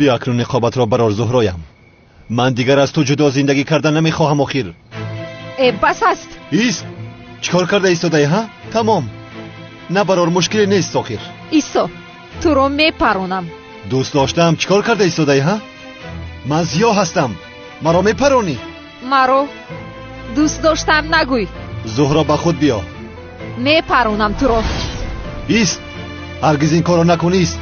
Биё акнун ниқобатро барор, Зуҳроям. Ман дигар аз ту ҷудо зиндагӣ кардан намехоҳам охир. Э, бас аст. Ист, чӣ кор карда истодаӣ, ҳа? Тамом. На барор, мушкиле нест охир. Исо, туро мепаронам. Дӯст доштаам, чӣ кор карда истодаӣ, ҳа? Ман зиё ҳастам. Маро мепаронӣ? Маро дӯст доштаам нагӯй. Зуҳро, ба худ биё. Мепаронам туро. Ист, ҳаргиз ин корро накун, ист.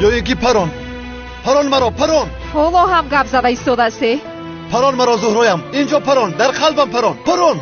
Ё ин ки парон, парон маро, парон. Ҳоло ҳам гап зада истодаасте? Парон маро, Зуҳроям, инҷо парон, дар қалбам парон, парон.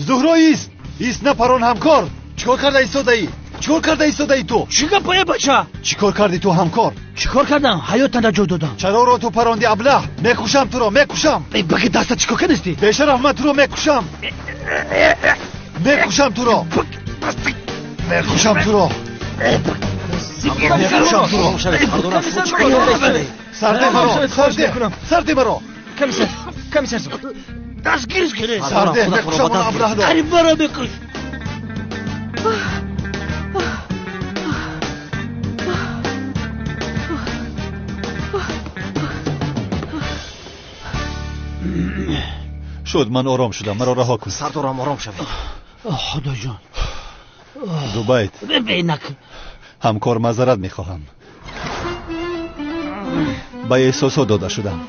Зуҳро, ист, ист, напарон ҳамкор. Чӣ кор карда истодаӣ? Чӣ кор карда истодаӣ ту? Чӣ гап, э бача? Чӣ кор кардӣ ту ҳамкор? Чӣ кор кардам? Ҳаётан наҷот додам. Чароро ту паронди, аблаҳ? Мекушам туро, мекушам. Э, баги даста чӣ кор кардисти? Бешараф, ман туро мекушам. Мекушам туро. Мекушам туро. Мекушам туро. Сарде маро, сарде, сарде маро. Комиссар, комиссар. Дастгириш кунед. Сарде, мекушам он аблаҳро. Қариб маро мекуш. Шуд, ман ором шудам, маро раҳо кун. Сардорам, ором шавед. Худоҷон. Зубайд. Бинак. Ҳамкор, маъзарат мехоҳам. Ба эҳсосот дода шудам.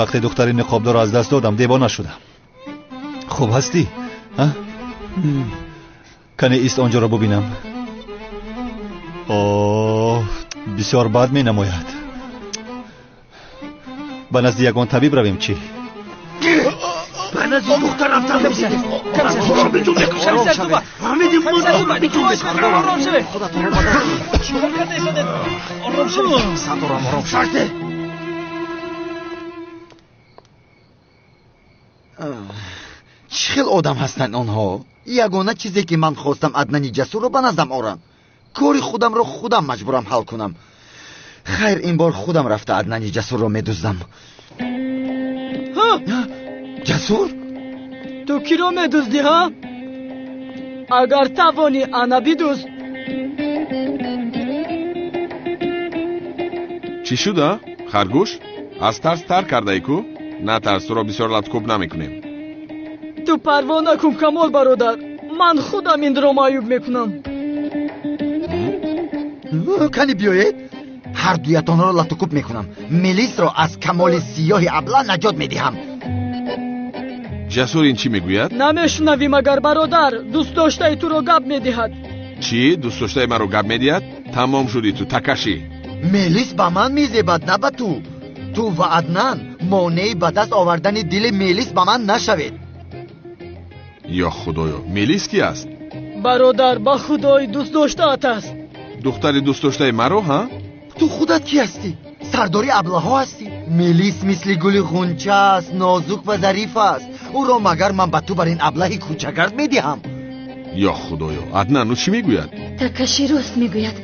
Вақте духтари ниқобдорро аз даст додам, девона шудам. Хуб ҳастӣ? Кане ист, онҷоро бубинам. Оҳ, бисёр бад менамояд. Ба назди ягон табиб равем, чӣ? Ба назди духтар рафтам. Сардорам, ором шавед. Чӣ хел одам ҳастанд онҳо? Ягона чизе ки ман хостам Аднани Ҷасурро ба наздам орам. Кори худамро худам маҷбурам ҳал кунам. Хайр, ин бор худам рафта Аднани Ҷасурро медуздам. Ҷасур? Ту киро медуздӣ, ҳа? Агар тавонӣ, ана бидузд. Чӣ шуда, харгӯш? Аз тарс тар кардаӣ ку? Натарс, туро бисёр латкӯб намекунем. Ту парво накун, Камол бародар. Ман худам инро маъюб мекунам. Кани биёед, ҳар дуятонро латукӯб мекунам. Мелисро аз Камоли сиёҳи абла наҷот медиҳам. Ҷасур ин чӣ мегӯяд? Намешунавӣ магар, бародар? Дӯстдоштаи туро гап медиҳад. Чӣ? Дӯстдоштаи маро гап медиҳад? Тамом шудӣ ту, такашӣ. Мелис ба ман мезебад, на ба ту. Ту ва Аднан монеи ба даст овардани дили Мелис ба ман нашавед. Ё худоё, Мелис ки аст? Бародар, ба худои дӯстдоштаат аст. Духтари дӯстдоштаи маро, ҳа? Ту худат кӣ ҳастӣ? Сардори аблаҳо ҳастӣ? Мелис мисли гули ғунча аст, нозук ва зариф аст. Ӯро магар ман ба ту бар ин аблаҳи кӯчагард медиҳам? Ё худоё, Аднан ӯ чӣ мегӯяд? Такаши рост мегӯяд.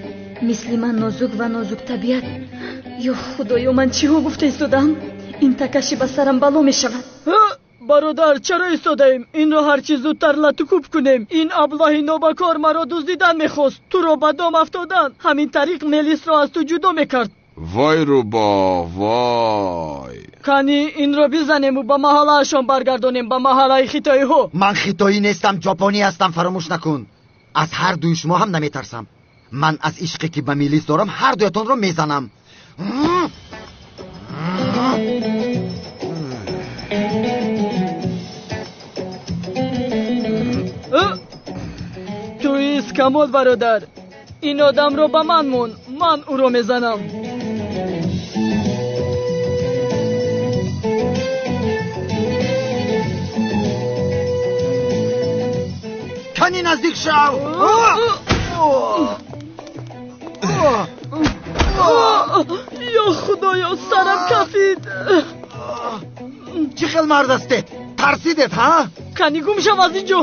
Мисли ман нозук ва нозуктабиат. Ё худоё, ман чиҳо гуфта истодам? Ин такаши ба сарам бало мешавад. Бародар, чаро истодаем? Инро ҳарчи зудтар латукӯб кунем. Ин аблаҳи нобакор маро дуздидан мехост. Туро ба дом афтодан. Ҳамин тариқ Мелисро аз ту ҷудо мекард. Вой рӯбо, вой. Кани инро бизанему ба маҳаллаашон баргардонем, ба маҳаллаи хитоиҳо. Ман хитоӣ нестам, ҷопонӣ ҳастам, фаромӯш накун. Аз ҳар дуи шумо ҳам наметарсам. Ман аз ишқе ки ба Мелис дорам ҳар дуятонро мезанам. Туист Камол бародар, ин одамро ба ман мон, ман ӯро мезанам. Кани наздик шав! Ё худоё, сарам кафид! Чӣ хел мард ҳастед? Тарсидед, ҳа? Кани гум шав аз ин ҷо!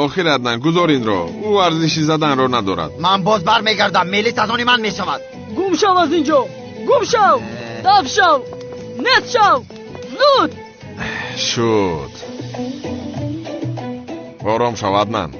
Охир Аднан, гузор инро. Ӯ арзиши заданро надорад. Ман боз бармегардам, Мелис аз они ман мешавад. Гум шав аз ин ҷо! Гум шав! Даф шав! Нест шав! Зуд! Шуд. Ором шав, Аднан.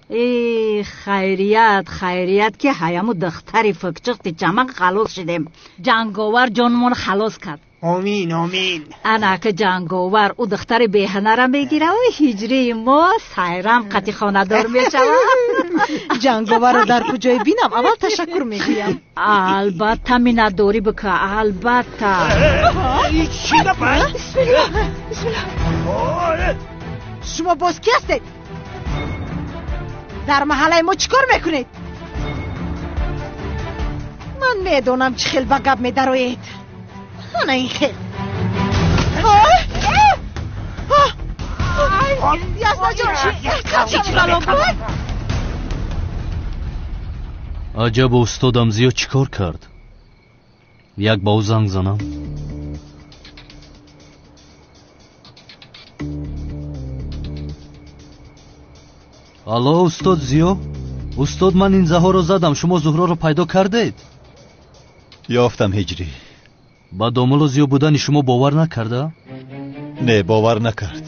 Э, хайрият, хайрият ки ҳаяму духтари фукчиқти чаман халос шидем. Ҷанговар ҷонмон халос кард. Омин, омин. Анака ҷанговар ӯ духтари беҳанара мегираву ҳиҷрии мо сайрам қати хонадор мешавад. Ҷанговарро дар куҷое бинам, аввал ташаккур мегӯям. Албатта, миннатдорӣ бика, албатта. Чӣ гап? Бисмилла, бисмилла. Шумо боз кӣ ҳастед? Дар маҳаллаи мо чӣ кор мекунед? Ман медонам чӣ хел ба гап медароед. Ана ин хел. Аҷаб, устодам зиёд чӣ кор кард? Як ба ӯ занг занам. Алло, устод Зиё? Устод, ман ин заҳоро задам. Шумо Зуҳроро пайдо кардед? Ёфтам, Ҳиҷрӣ. Ба домулло Зиё будани шумо бовар накарда? Не, бовар накард.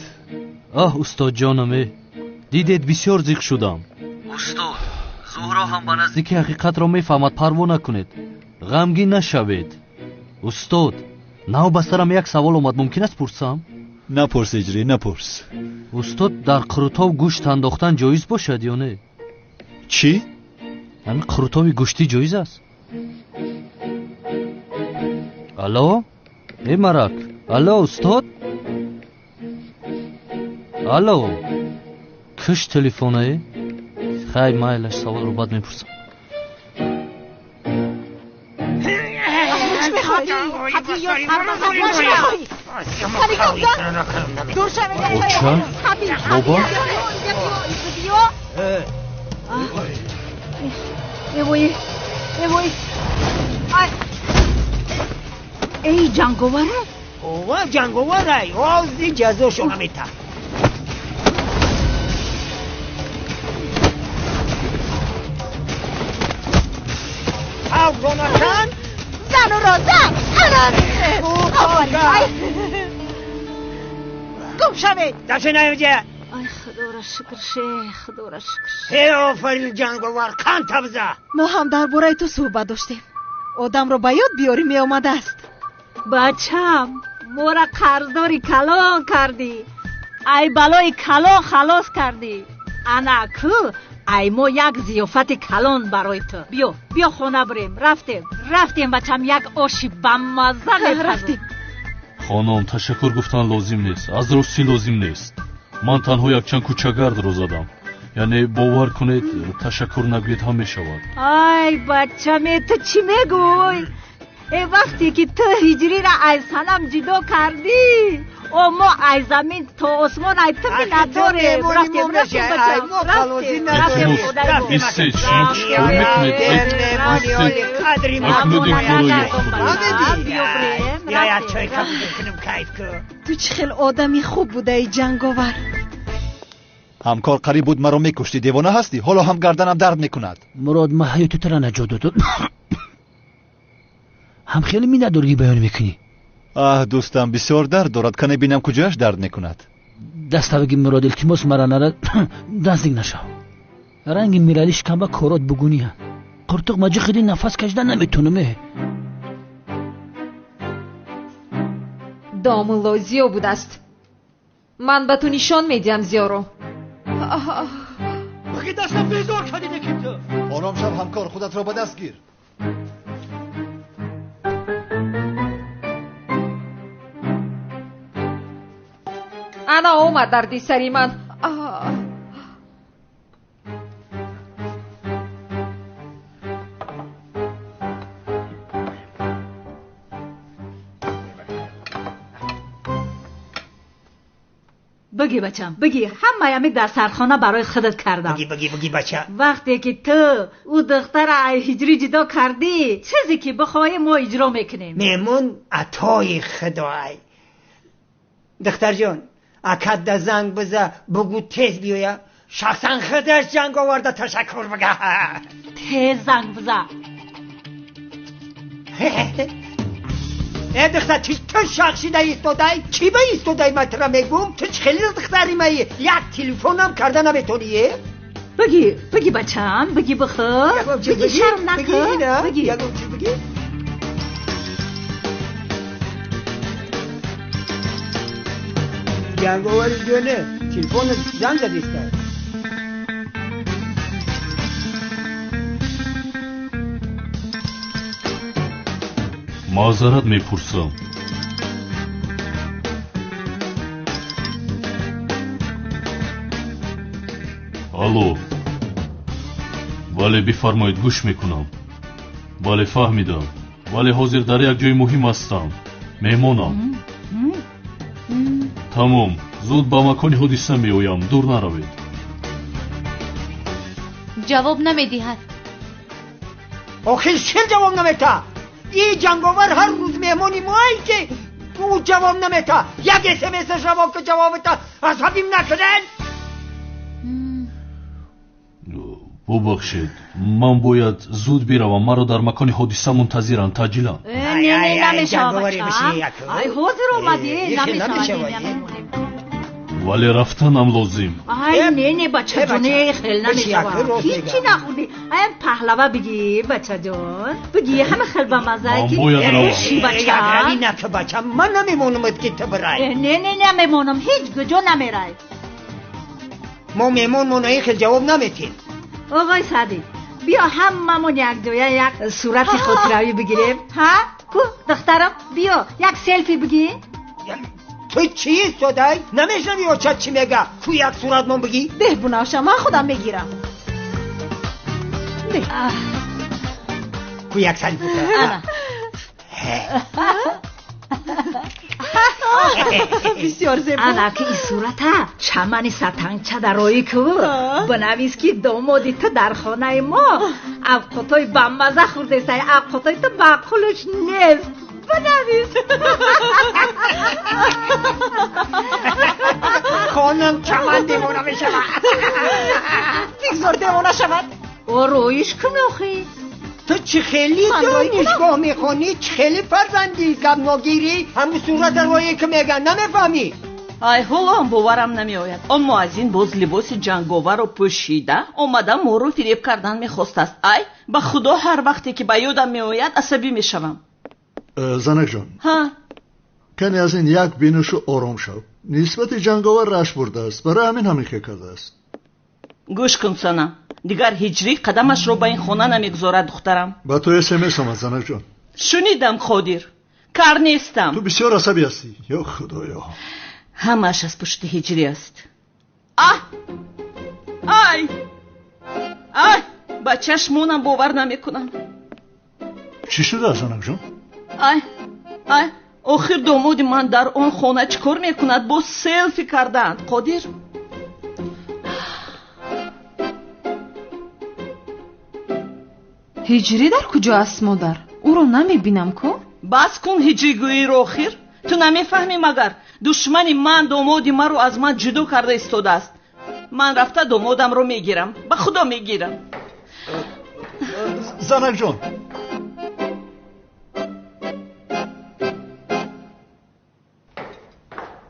Аҳ, устодҷонам, э, дидед, бисёр зиқ шудам. Устод, Зуҳро ҳам ба наздики ҳақиқатро мефаҳмад, парво накунед. Ғамгин нашавед. Устод, нав ба сарам як савол омад, мумкин аст пурсам? Напурс, Ҳиҷрӣ, напурс. Устод, дар қурутов гӯшт андохтан ҷоиз бошад ё не? Чӣ? Ҳамин қурутови гӯштӣ ҷоиз аст? Алло? Э, марак. Алло, устод? Алло? Куш телефонае? Хай, майлаш, саволро баъд мепурсам. Оча? Бобо? Эвой, эвой. Эй, ҷанговара? Ова ҷанговарай, ози ҷазошона метаҳ. Авронакан? Зануро зан! Гум шавед! Дашинаевҷа! Ай, худоро шукр, шех, худоро шукр. Э, офарин ҷанговар, кан табза! Мо ҳам дар бораи ту суҳбат доштем. Одамро ба ёд биёрӣ меомадааст. Бачам, мора қарздори калон кардӣ. Ай балои калон халос кардӣ. Ана ку, ай мо як зиёфати калон барои ту. Биё, биё хона бирем. Рафтем, рафтем, бачам, як оши бамазза мепазем. Рафтем. Хонум, ташаккур гуфтан лозим нест. Аз ростӣ лозим нест. Ман танҳо якчанд кӯчагардро задам. Яъне бовар кунед, ташаккур нагӯед ҳам мешавад. Ай, бачаме, ту чӣ мегӯй? Э, вақте ки ту ҳиҷриро аз санам ҷудо кардӣ, О мо ай замин то осмон ай ту миннатдорем. Рафтем, рафтем бачам, рафтем, рафтем. Истед, шумо чӣ кор мекунед? Истед, акнун ин корро ё Худо. Ту чӣ хел одами хуб будаи, Ҷанговар. Ҳамкор, қариб буд маро мекуштӣ. Девона ҳастӣ? Ҳоло ҳам гарданам дард мекунад. Мурод, ман ҳаёти тура наҷот додам, ҳам хеле миннатдоргӣ баён мекунӣ. Аҳ, дӯстам, бисёр дард дорад. Кане бинам, куҷояш дард мекунад. Даставаги Мурод, илтимос, мара нара, наздик нашав. Ранги мирали шикамба корот бугуния. Қуртуқ маҷи хиди, нафас кашида наметонам. Э, Домулло зиё будааст. Ман ба ту нишон медиҳам зиёро. Баги дастам безор кардиде ки ту. Ором шав, ҳамкор, худатро ба даст гир. Ана омад дарди сари ман. Бигӣ, бачам, бигӣ, ҳамаями дастархона барои худат кардам. Бигӣ, бигӣ, бигӣ, бача. Вақте ки ту ӯ духтара ай ҳиҷрӣ ҷудо кардӣ, чизе ки бихоҳӣ, мо иҷро мекунем. Меҳмон атои худоай. Духтарҷон, акадда занг биза, бугӯ тез биёя, шахсан худаш ҷанг оварда ташаккур бага. Тез занг биза. Э, духтар, чи ту шахшида истодай? Чӣ ба истодай? Ман тура мегӯм, ту чӣ хеле духтари маи, як телефонам карда наметонӣ, э? Бигӣ, бигӣ, бачам, бигӣ, бихӯр, бигӣ, шарм накун, бигӣ. Ягон чиз бигӣ. Ҷанговари ҷоне, телефон занг задиста. Маъзарат мепурсам. Алло, бале, бифармоед, гӯш мекунам. Бале, фаҳмидам, вале ҳозир дар як ҷои муҳим ҳастам, меҳмонам. Тамом, зуд ба макони ҳодиса меоям, дур наравед. Ҷавоб намедиҳад. Охир чил ҷавоб намета? И ҷанговар ҳар рӯз меҳмони моай, ки ӯ ҷавоб намета. Як смсаш равон ки ҷавобата асабим накунед. Бубахшед, ман бояд зуд биравам, маро дар макони ҳодиса мунтазиранд, таъҷилан. Э, не, не, намешавад, бачам. Ай, ҳозир омадӣ, намешавад. Вале рафтанам лозим. Ай, не, не, бачаҷон, хел намешавад. Ҳичи нахӯрдӣ. Ай, паҳлава бигӣ, бачаҷон, бигӣ, ҳама хел бамаза. Ман бояд равам. Бача, нака, бача, ман намемонамад ки ту бирай. Не, не, намемонам, ҳеҷ куҷо намерай. Мо меҳмон монаи хел ҷавоб наметем. Оғои Саъдӣ, биё ҳамамон якҷоя як сурати хотиравӣ бигирем. Ҳа, ку, духтарам, биё як селфи бигӣ. Ту чӣ истодай? Намешнавӣ, очат чӣ мега? Ку як суратмон бигӣ. Деҳ, Бунафша, ман худам мегирам. Ку як селфи. Ана. Бисёр зебо. Ана ки ин сурата чамани сатангча дароӣ ку, бинавис ки домоди ту дар хонаи мо авқотҳои бамаза хӯрдесай, авқотҳои ту маъқулш нест, бинавис. Хонам чаман девона мешавад. Бигзор девона шавад. Ороиш кун охи. Ту чӣ хеле донишгоҳ мехонӣ, чӣ хеле фарзанди гапногирӣ, ҳамун сурата рое ки меган, намефаҳмӣ. Ай, ҳоло ҳам боварам намеояд, он муаззин боз либоси ҷанговарро пӯшида омада моро фиреб кардан мехостааст. Ай, ба худо, ҳар вақте ки ба ёдам меояд, асабӣ мешавам. Занакҷон, ҳа. Кане аз ин як бинӯшу ором шав. Нисбати ҷанговар рашк бурдааст, барои ҳамин ҳамин хел кардааст. Гӯш кун, Сана, дигар ҳиҷрӣ қадамашро ба ин хона намегузорад, духтарам. Ба ту смс омад, занакҷон. Шунидам, Қодир, кар нестам. Ту бисёр асабӣ ҳастӣ, ё худоё. Ҳамааш аз пушти ҳиҷрӣ аст. Аҳ, ай, ай, ба чашмонам бовар намекунам. Чӣ шуда, занакҷон? Ай, ай, Охир домоди ман дар он хона чӣ кор мекунад? Боз селфи кардаанд. Қодир, ҳиҷрӣ дар куҷо аст, модар? Ӯро намебинам ку? Бас кун ҳиҷригӯиро. Охир ту намефаҳмӣ магар? Душмани ман домоди маро аз ман ҷудо карда истодааст. Ман рафта домодамро мегирам, ба худо мегирам. Занакҷон,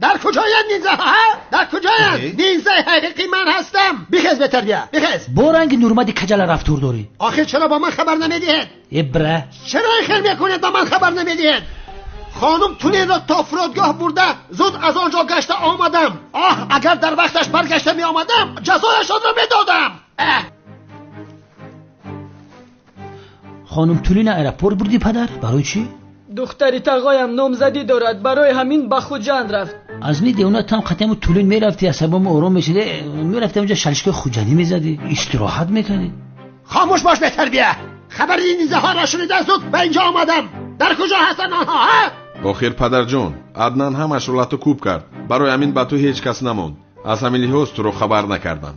дар куҷоянд нинзаҳо? Дар куҷоянд? Нинзаи ҳақиқӣ ман ҳастам. Бихез, бетарбия, бихез. Бо ранги нурмади каҷала рафтор дорӣ. Охир чаро ба ман хабар намедиҳед? Ибра, чаро ин хел мекунед, ба ман хабар намедиҳед? Хонум Тулинро то фурудгоҳ бурда, зуд аз он ҷо гашта омадам. Оҳ, агар дар вақташ баргашта меомадам, ҷазояшонро медодам. Хонум Тулина аэропорт бурдӣ, падар? Барои чӣ? Духтари тағоям номзадӣ дорад, барои ҳамин ба Хуҷанд рафт. Аз ни девона там қатъиян Тулин мерафтӣ, асабому ором мешиди, мерафтӣ онҷа шалишкои хуҷандӣ мезадӣ, истироҳат мекардӣ. Хомӯш бош, бетарбия. Хабари нинзаҳоро шунида зуд ба инҷо омадам. Дар куҷо ҳастанд онҳо? Охир падарҷон, Аднан ҳамашро лату кӯб кард. Барои ҳамин ба ту ҳеҷ кас намонд. Аз ҳамин лиҳоз туро хабар накардам.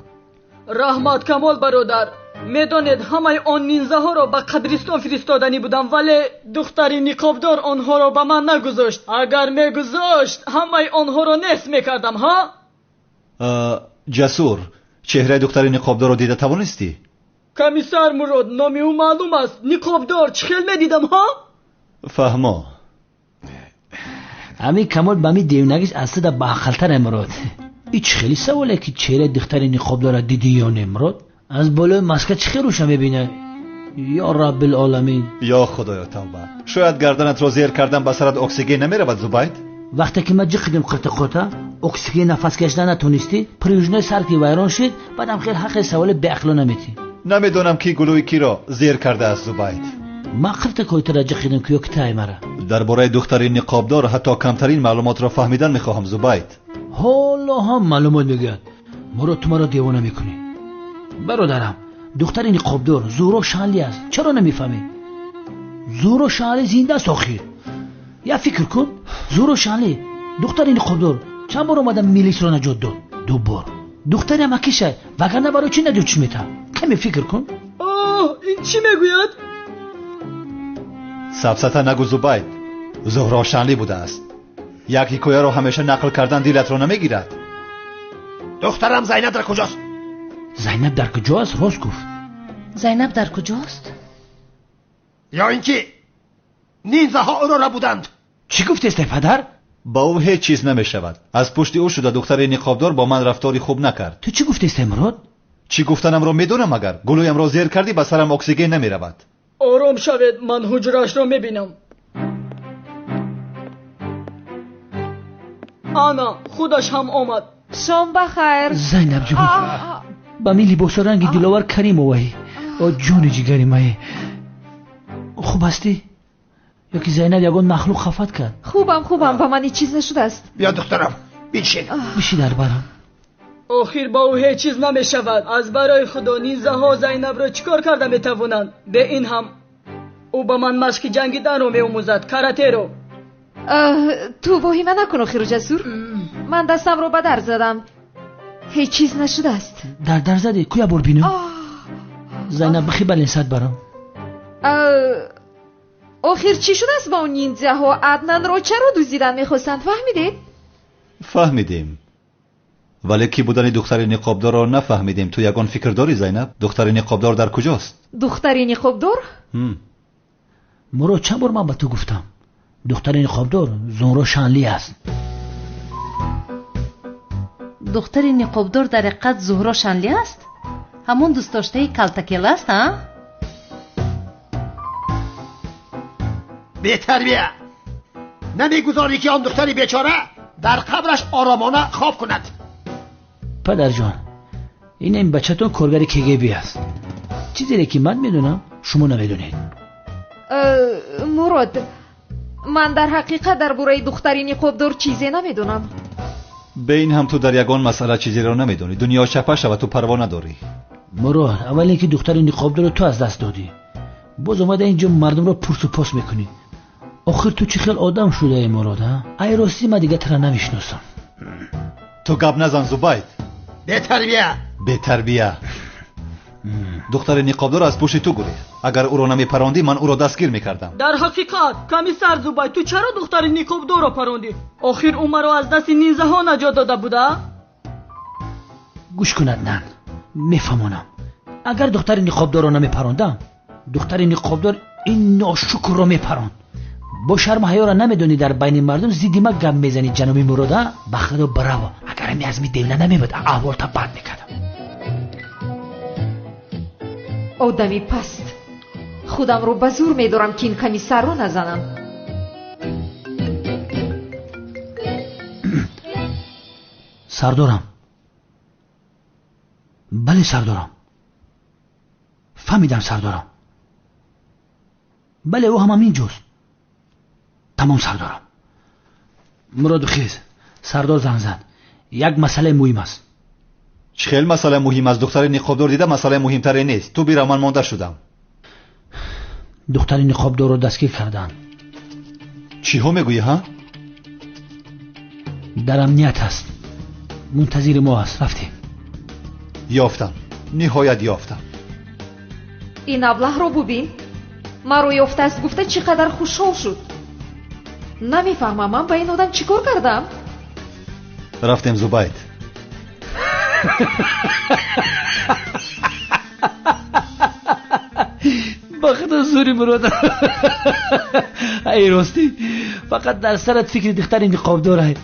Раҳмат, Камол бародар. Медонед, ҳамаи он нинзаҳоро ба қабристон фиристоданӣ будам, вале духтари ниқобдор онҳоро ба ман нагузошт. Агар мегузошт, ҳамаи онҳоро нест мекардам. Ҳа, Ҷасур, чеҳраи духтари ниқобдорро дида тавонистӣ? Комиссар Мурод, номи ӯ маълум аст. Ниқобдор чӣ хел медидам, ҳа? Фаҳмо. Ҳамин Камол ба ми девонагиш аз туда баақлтар, Мурод. И чӣ хели саволе ки чеҳраи духтари ниқобдорро дидӣ ё не, Мурод? Аз болои маска чӣ хел рӯша мебинад? Ё Раббилоламин! Ё Худоё, тавба! Шояд гарданатро зер кардан ба сарат оксиген намеравад, Зубайд? Вақте ки ман ҷиқидим қирта-қурта, оксиген нафас кашида натонистӣ, пружинаи сар ки вайрон шид, баъдам хел ҳаққи саволи беақло наметӣ. Намедонам ки гулӯи киро зер кардааст, Зубайд. Ман қирта койтара ҷиқидим ки ё ки тай мара. Дар бораи духтари ниқобдор ҳатто камтарин маълумотро фаҳмидан мехоҳам, Зубайд. Ҳоло ҳам маълумот мегӯяд. Мурод, ту маро девона мекунӣ. Бародарам, духтари ниқобдор Зуҳро Шанли аст. Чаро намефаҳмӣ? Зуҳро Шанли зинда аст охир. Як фикр кун, Зуҳро Шанли, духтари ниқобдор, чанд бор омада милисро наҷот дод? Ду бор. Духтари амакиша, вагарна барои чӣ наҷотш метавад? Каме фикр кун. Оҳ, ин чӣ мегӯяд? Сафсата нагӯ, Зубайд. Зуҳро Шанли будааст. Як ҳикояро ҳамеша нақл кардан дилатро намегирад. Духтарам Зайнаб дар куҷост? Зайнаб дар куҷост? Рост гуфт. Зайнаб дар куҷост? Ё ин ки нинзаҳо ӯро рабуданд. Чӣ гуфтесте, падар? Ба ӯ ҳеҷ чиз намешавад. Аз пушти ӯ шуда духтари ниқобдор бо ман рафтори хуб накард. Ту чӣ гуфтесте, Мурод? Чӣ гуфтанамро медонам агар. Гулӯямро зер кардӣ, ба сарам оксиген намеравад. Ором шавед, ман ҳуҷраашро мебинам. Ана, худаш ҳам омад. Шом ба хайр. Зайнаб ҷон, ба ми либосо ранги Диловар Каримоваи. О ҷони ҷигари мае, хуб ҳастӣ? Ё ки Зайнаб ягон махлуқ хафат кард? Хубам, хубам, ба ман ҳеҷ чиз нашудааст. Биё, духтарам, бишин. Бишин дар барам. Охир ба ӯ ҳеҷ чиз намешавад. Аз барои худо, нинзаҳо Зайнабро чӣ кор карда метавонанд? Бе ин ҳам ӯ ба ман машқи ҷангиданро меомӯзад, каратеро. Ту воҳима накун, охиру Ҷасур. Ман дастамро ба дар задам, ҳеҷ чиз нашудааст. Дар дар задӣ? Ку як бор бинам. Зайнаб, бихи баленсад барам. Охир чӣ шудааст ба он ниндзяҳо? Аднанро чаро дуздидан мехостанд, фаҳмидед? Фаҳмидем, вале кӣ будани духтари ниқобдорро нафаҳмидем. Ту ягон фикр дорӣ, Зайнаб? Духтари ниқобдор дар куҷост? Духтари ниқобдор? Мурод, чанд бор ман ба ту гуфтам, духтари ниқобдор Зуҳро Шанли аст. Духтари ниқобдор дар ҳақиқат Зуҳро Шанли аст? Ҳамон дӯстдоштаи калтакел аст, а? Бетарбия, намегузорӣ ки он духтари бечора дар қабраш оромона хоб кунад. Падарҷон, ин ин бачатон коргари КГБ аст. Чизере ки ман медонам, шумо намедонед. Мурод, ман дар ҳақиқат дар бораи духтари ниқобдор чизе намедонам. Бе ин ҳам ту дар ягон масъала чизеро намедонӣ. Дунё чапа шава, ту парво надорӣ. Мурод, аввал ин ки духтари ниқобдорро ту аз даст додӣ, боз омада инҷо мардумро пурсу пос мекунӣ. Охир ту чӣ хел одам шудаи, Мурод, а? Ай ростӣ ман дига тура намешиносам. Ту гап назан, Зубайд. Бетарбия. Бетарбия. Духтари ниқобдор аз пушти ту гурехт. Агар ӯро намепарондӣ, ман ӯро дастгир мекардам. Дар ҳақиқат, комиссар Зубайд, ту чаро духтари ниқобдорро парондӣ? Охир ӯ маро аз дасти нинзаҳо наҷот дода буда? Гӯш кун, Аднан, мефаҳмонам. Агар духтари ниқобдорро намепарондам, духтари ниқобдор ин ношукрро мепаронд. Бо шарму ҳаёро намедонӣ, дар байни мардум зидди ма гап мезанӣ, ҷаноби Мурод, а? Ба худо браво. Агар ами азми девна намебуд, аҳволта бад мекардам. Одами паст. Худамро ба зур медорам, ки ин комиссарро назанам. Сардорам. Бале, сардорам. Фаҳмидам, сардорам. Бале, ӯ ҳам ҳамин ҷост. Тамом, сардорам. Муроду хез, сардор занг зад. Як масъалаи муҳим аст. Чӣ хел масъала муҳим аст? Духтари ниқобдор дида масъалаи муҳимтаре нест. Ту бира, ман монда шудам. Духтари ниқобдорро дастгир карданд. Чиҳо мегӯӣ, ҳа? Дар амният аст, мунтазири мо аст. Рафтем. Ёфтам, ниҳоят ёфтам. Ин аблаҳро бубин, маро ёфтааст гуфта чӣ қадар хушҳол шуд. Намефаҳмам, ман ба ин одам чӣ кор кардам? Рафтем, Зубайд. Ба худо зури, Мурод. Ай ростӣ, фақат дар сарат фикри духтари ниқобдорай,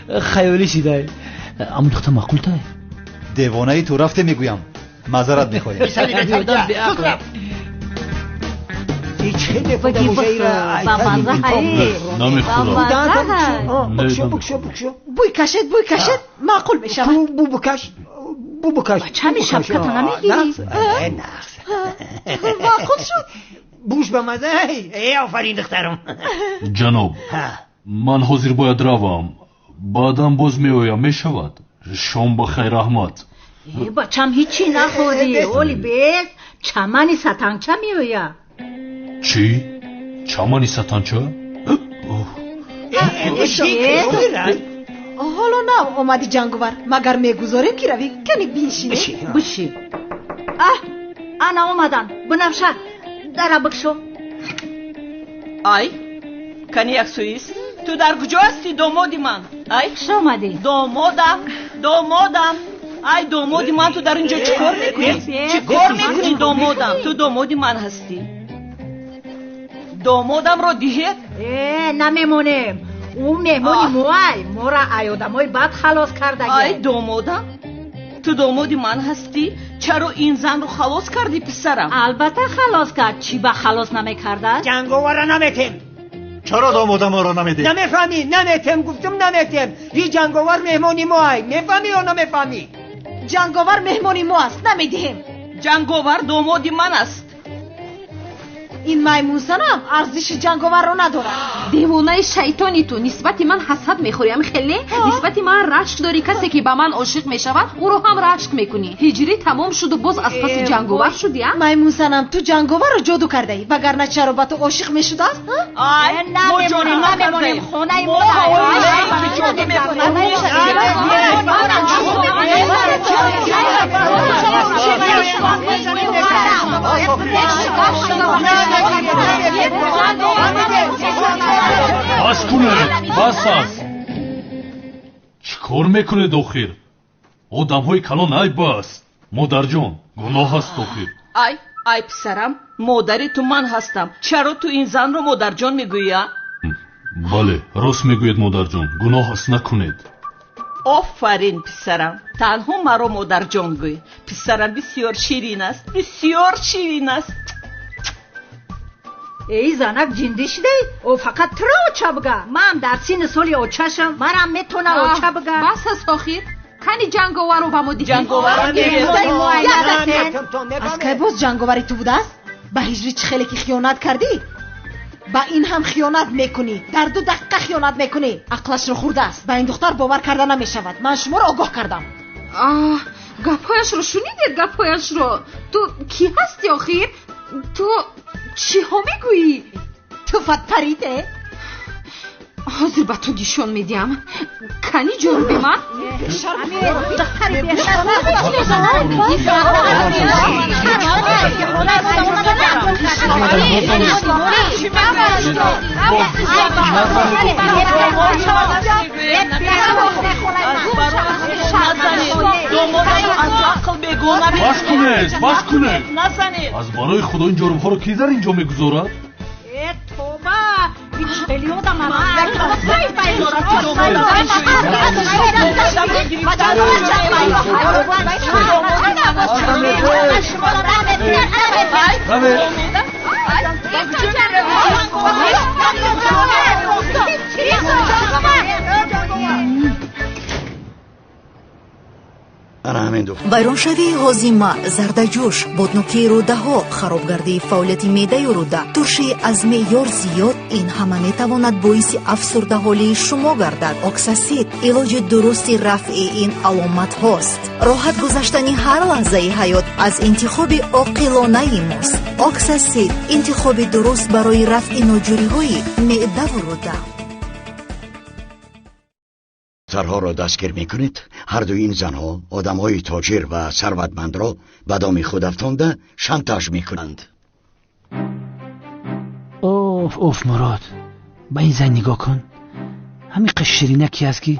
хаёлӣ шидай. Аммо духтар маъқултай. Девонаи ту, рафте мегӯям. Маъзарат мехоҳем. Одам беақл. Намехӯрам. Бӯй кашед, бӯй кашед, маъқул мешавад. Бу букаш, бу букаш. Чами шапката намегирӣ? Маъқул шуд. Буш ба маза. Э, офарин, духтарам. Ҷаноб, ман ҳозир бояд равам, баъдан боз меоям, мешавад? Шом ба хайр, раҳмат. Э, бачам, ҳичи нахӯрдӣ. Оли бес чамани сатанча меояд. Чӣ? Чамани сатанча? Ҳоло нав омади, ҷанговар, магар мегузорем, ки равӣ? Кани биншинӣ. Биши. А, ана омадан. Бунафша, дара бикшо. Ай, кани як суист, ту дар куҷо ҳастӣ, домоди ман? Ай, хуш омадӣ. Домодам, домодам, ай домоди ман, ту дар ин ҷо чӣ кор мекунӣ? Чӣ кор мекунӣ, домодам? Ту домоди ман ҳастӣ. Домодамро диҳед. Э, намемонем. Ӯ меҳмони моай, моро ай одамои бад халос кардагӣ. Ай домодам, ту домоди ман ҳастӣ, чаро ин занро халос кардӣ, писарам? Албатта халос кард, чӣ ба халос намекардааст? Ҷанговара наметем. Чаро домодаморо намедиҳӣ? Намефаҳмӣ? Наметем, гуфтум, наметем. И ҷанговар меҳмони моай, мефаҳмӣ ё намефаҳмӣ? Ҷанговар меҳмони мо аст, намедиҳем. Ҷанговар домоди ман аст. Ин маймунсанам арзиши ҷанговарро надорад. Девонаи шайтони, ту нисбати ман ҳасад мехӯрӣ, ами хеле нисбати ман рашк дорӣ. Касе ки ба ман ошиқ мешавад, ӯро ҳам рашк мекунӣ. Ҳиҷрӣ тамом шуду боз аз паси ҷанговар шудӣ, а? Маймунсанам, ту ҷанговарро ҷоду кардаӣ, вагарна чаро ба ту ошиқ мешудааст? Ай, мо ҷоду намемонем, хонаи мо. Ҷоду мекунем. Бас кунед, бас аст. Чӣ кор мекунед охир, одамҳои калон? Ай, бас, модарҷон, гуноҳ аст охир. Ай, ай, писарам, модари ту ман ҳастам. Чаро ту ин занро модарҷон мегӯӣ, а? Бале, рост мегӯед, модарҷон, гуноҳ аст, накунед. Офарин, писарам, танҳо маро модарҷон гӯй. Писарам бисёр ширин аст, бисёр ширин аст. Эй занак, ҷиндӣ шидаи? О, фақат туро оча бига? Ман дар синни соли очашам, марам метона оча бига. Бас аст охир. Кани ҷанговарро ба мо диҳед. Аз кай боз ҷанговари ту будааст? Ба ҳиҷрӣ чӣ хеле ки хиёнат кардӣ, ба ин ҳам хиёнат мекунӣ. Дар 2 дақиқа хиёнат мекунӣ. Ақлашро хӯрдааст. Ба ин духтар бовар карда намешавад. Ман шуморо огоҳ кардам. Аҳ, гапҳояшро шунидед, гапҳояшро? Ту кӣ ҳастӣ охир? Ту чиҳо мегӯӣ? Туфат париде. Ҳозир ба ту нишон медиҳам. Кани ҷоруби ман? Бас кунед, бас кунед. Аз барои худо ин ҷорубҳоро ки дар ин ҷо мегузорад? Тоба, Вайроншавии ҳозима, зардаҷӯш, боднокии рӯдаҳо, харобгардии фаъолияти меъдаю рӯда, туршии аз меъёр зиёд, ин ҳама метавонад боиси афсурдаҳолии шумо гардад. Оксасид илоҷи дурусти рафъи ин аломатҳост. Роҳат гузаштани ҳар лаҳзаи ҳаёт аз интихоби оқилонаи мост. Оксасид интихоби дуруст барои рафъи ноҷӯриҳои меъдаву рӯда. Духтарҳоро дастгир мекунед. Ҳар дуи ин занҳо одамҳои тоҷир ва сарватмандро ба доми худ афтонда шантаж мекунанд. Оф, оф, Мурод, ба ин зан нигоҳ кун. Ҳамин қаш ширинаки аст, ки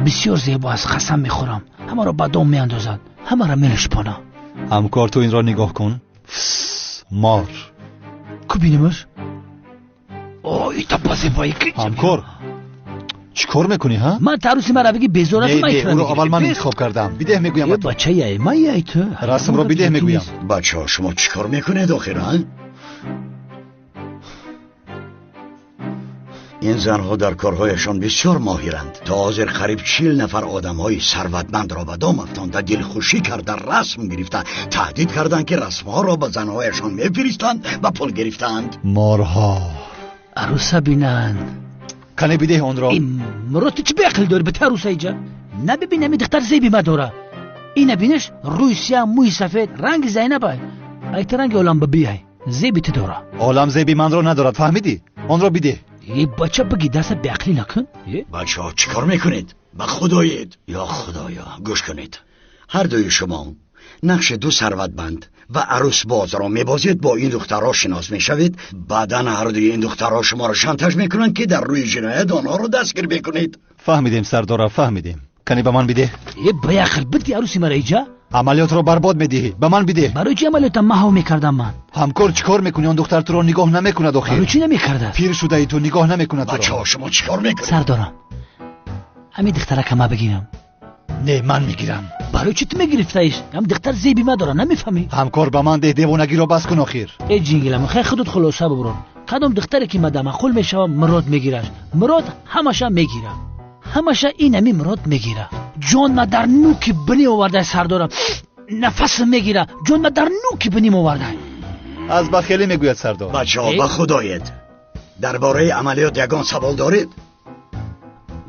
бисёр зебо аст. Қасам мехӯрам, ҳамаро ба дом меандозад, ҳамаро мелушпона. Ҳамкор, ту инро нигоҳ кун. Мор. Ку бинемаш? О, ита ба зебоӣ. Ҳамкор, чӣ кор мекунӣ, ҳа? Ман таруси мара бигӣ безор аст. Не, ӯро аввал ман интихоб кардам. Бидеҳ мегӯям ба ту. Бача, яй ман, яй ту. Расмро бидеҳ мегӯям. Бачаҳо, шумо чӣ кор мекунед охир, ҳа? Ин занҳо дар корҳояшон бисёр моҳиранд. То ҳозир қариб 40 нафар одамҳои сарватмандро ба дом афтонда, дилхушӣ карда, расм гирифта, таҳдид карданд, ки расмҳоро ба занҳояшон мефиристанд ва пул гирифтаанд. Морҳо аруса бинанд. Кане бидеҳ онро. Мурод, ту чӣ беақл дорӣ? Ба аруса иҷа набибин, ами духтар зеби ма дора. Ина бинеш, рӯи сиёҳ, мӯи сафед, ранги Зайнабай. Айта ранги олам ба бияй, зеби ту дора. Олам зеби манро надорад, фаҳмидӣ? Онро бидеҳ. Е, бача, биги даста, беақлӣ накун. Бачаҳо, чӣ кор мекунед? Ба худоед. Ё худоё, гӯш кунед. Ҳар дуи шумо нақши ду сарватманд ва арӯсбозро мебозед, бо ин духтарҳо шинос мешавед. Баъдан ҳар дуи ин духтарҳо шуморо шантаж мекунанд, ки дар рӯи ҷиноят онҳоро дастгир мекунед. Фаҳмидем, сардора, фаҳмидем. Кане ба ман бидеҳ. Е, беақл, бидди арӯси мара иҷа. Амалиётро барбод медиҳӣ. Ба ман бидеҳ. Барои чӣ амалиётам маҳв мекардам ман? Ҳамкор, чӣ кор мекунӣ? Он духтар туро нигоҳ намекунад охир. Барои чӣ намекардааст? Пир шудаи, ту нигоҳ намекунад туро. Бачаҳо, шумо чӣ кор мекунед? Сардорам, ҳамин духтарака ма бигирам. Не, ман мегирам. Барои чӣ ту мегирифтаиш? Ҳам духтар зеби ма дора, намефаҳмӣ? Ҳамкор, ба ман деҳ, девонагиро бас кун охир. Э, ҷингилам, хай худут хулоса бубурон. Кадом духтаре ки мада маъқул мешава, Мурод мегираш. Мурод ҳамаша мегира, ҳамаша ин ами Мурод мегира. Ҷон ма дар нуки бинӣ овардай, сардорам, нафасам мегира. Ҷон ма дар нуки биним овардай. Аз бахелӣ мегӯяд сардор. Бачаҳо, ба худоед, дар бораи амалиёт ягон савол доред?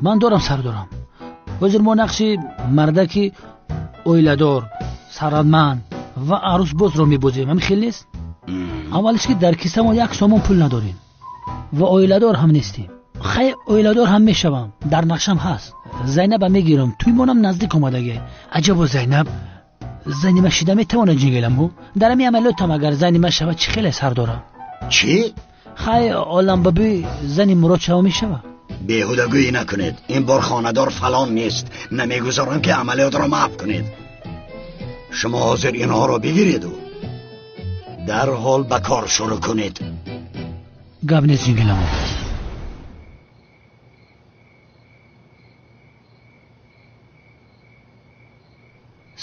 Ман дорам, сардорам. Ҳозир мо нақши мардаки оиладор, сарватманд ва арӯсбозро мебозем, ҳамин хел нест? Аввалиш ки дар кисамо 1 сомон пул надорем ва оиладор ҳам нестем. Хай, оиладор ҳам мешавам, дар нақшам ҳаст. Зайнаба мегирам, тӯймонам наздик омадагӣ. Аҷабо, Зайнаб зани ма шида метавонад, ҷингиламу? Дар ҳамин амалиётам агар зани ма шавад, чӣ хеле, сардорам? Чӣ? Хай, оламбабӣ зани Мурод шава мешава. Беҳудагӯӣ накунед. Ин бор хонадор фалон нест, намегузорам, ки амалиётро маҳв кунед. Шумо ҳозир инҳоро бигиреду дарҳол ба кор шурӯъ кунед. Гап нест, ҷингиламу.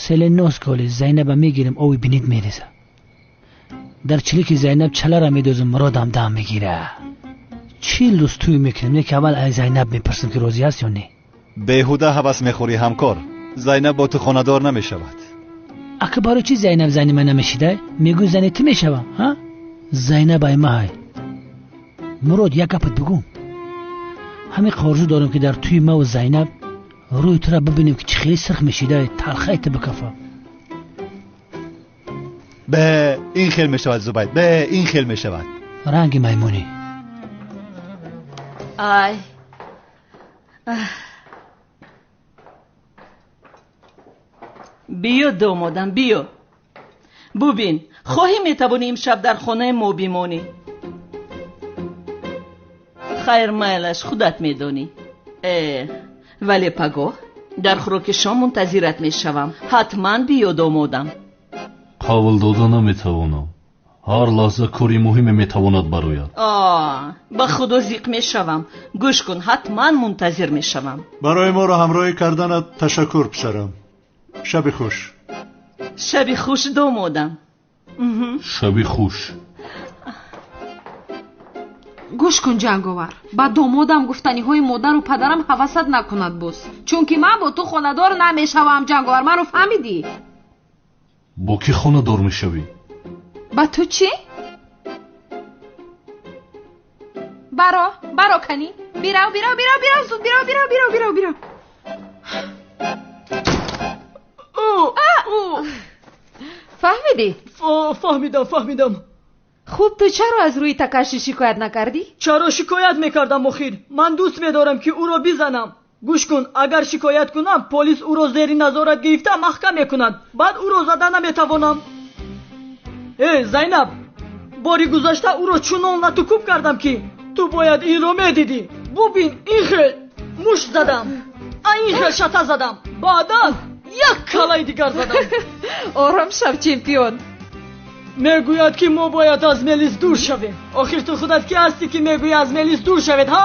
Селенос коли Зайнаба мегирем, ови бинит мереза. Дар чилики Зайнаб чалара медозам, Муродам дам мегира. 40 рӯз тӯй мекунем, не ки аввал ай Зайнаб мепурсем, ки розӣ аст ё не. Беҳуда ҳавас мехӯрӣ, ҳамкор. Зайнаб бо ту хонадор намешавад. Ака, барои чӣ Зайнаб зани ман намешида? Мегӯй зани ту мешавам, ҳа? Зайнаб ай маҳай. Мурод, як гапат бигӯм. Ҳамин орзу дорам, ки дар тӯи маву Зайнаб рӯи тура бибинем, ки чӣ хеле сирх мешида, талхаи ту бикафа. Бе ин хел мешавад, Зубайд, бе ин хел мешавад. Ранги маймунӣ. Ай. Биё домодам, биё. Бубин, хоҳӣ метавонӣ имшаб дар хонаи мо бимонӣ. Хайр, майлаш, худат медонӣ. Вале пагоҳ дар хӯроки шом мунтазират мешавам. Ҳатман биё домодам. Қавл дода наметавонам. Ҳар лаҳза кори муҳиме метавонад барояд. Ба худо зиқ мешавам. Гӯш кун, ҳатман мунтазир мешавам. Барои моро ҳамроҳӣ карданат ташаккур, писарам. Шаби хуш. Шаби хуш, домодам. Шаби хуш. Гӯш кун, ҷанговар, ба домодам гуфтаниҳои модару падарам ҳавасат накунад боз, чунки ман бо ту хонадор намешавам. Ҷанговар, маро фаҳмидӣ? Бо кӣ хонадор мешавӣ? Ба ту чӣ? Баро, баро, канӣ. Бирав, бирав, бирав, бирав, зуд бирав, бирав, бирав, бирав, бирав. Фаҳмидӣ? Фаҳмидам, фаҳмидам. Хуб, ту чаро аз рӯи Такаши шикоят накардӣ? Чаро шикоят мекардам охир? Ман дӯст медорам, ки ӯро бизанам. Гӯш кун, агар шикоят кунам, полис ӯро зери назорат гирифта маҳкам мекунад. Баъд ӯро зада наметавонам. Э, Зайнаб, бори гузашта ӯро чунон латукӯб кардам, ки ту бояд инро медидӣ. Бубин, ин хел мушт задам, ин хел шата задам, баъдан як калаи дигар задам. Ором шав, чемпион. Мегӯяд, ки мо бояд аз Мелис дур шавем. Охир ту худат ки ҳастӣ, ки мегӯӣ аз Мелис дур шавед, ҳа?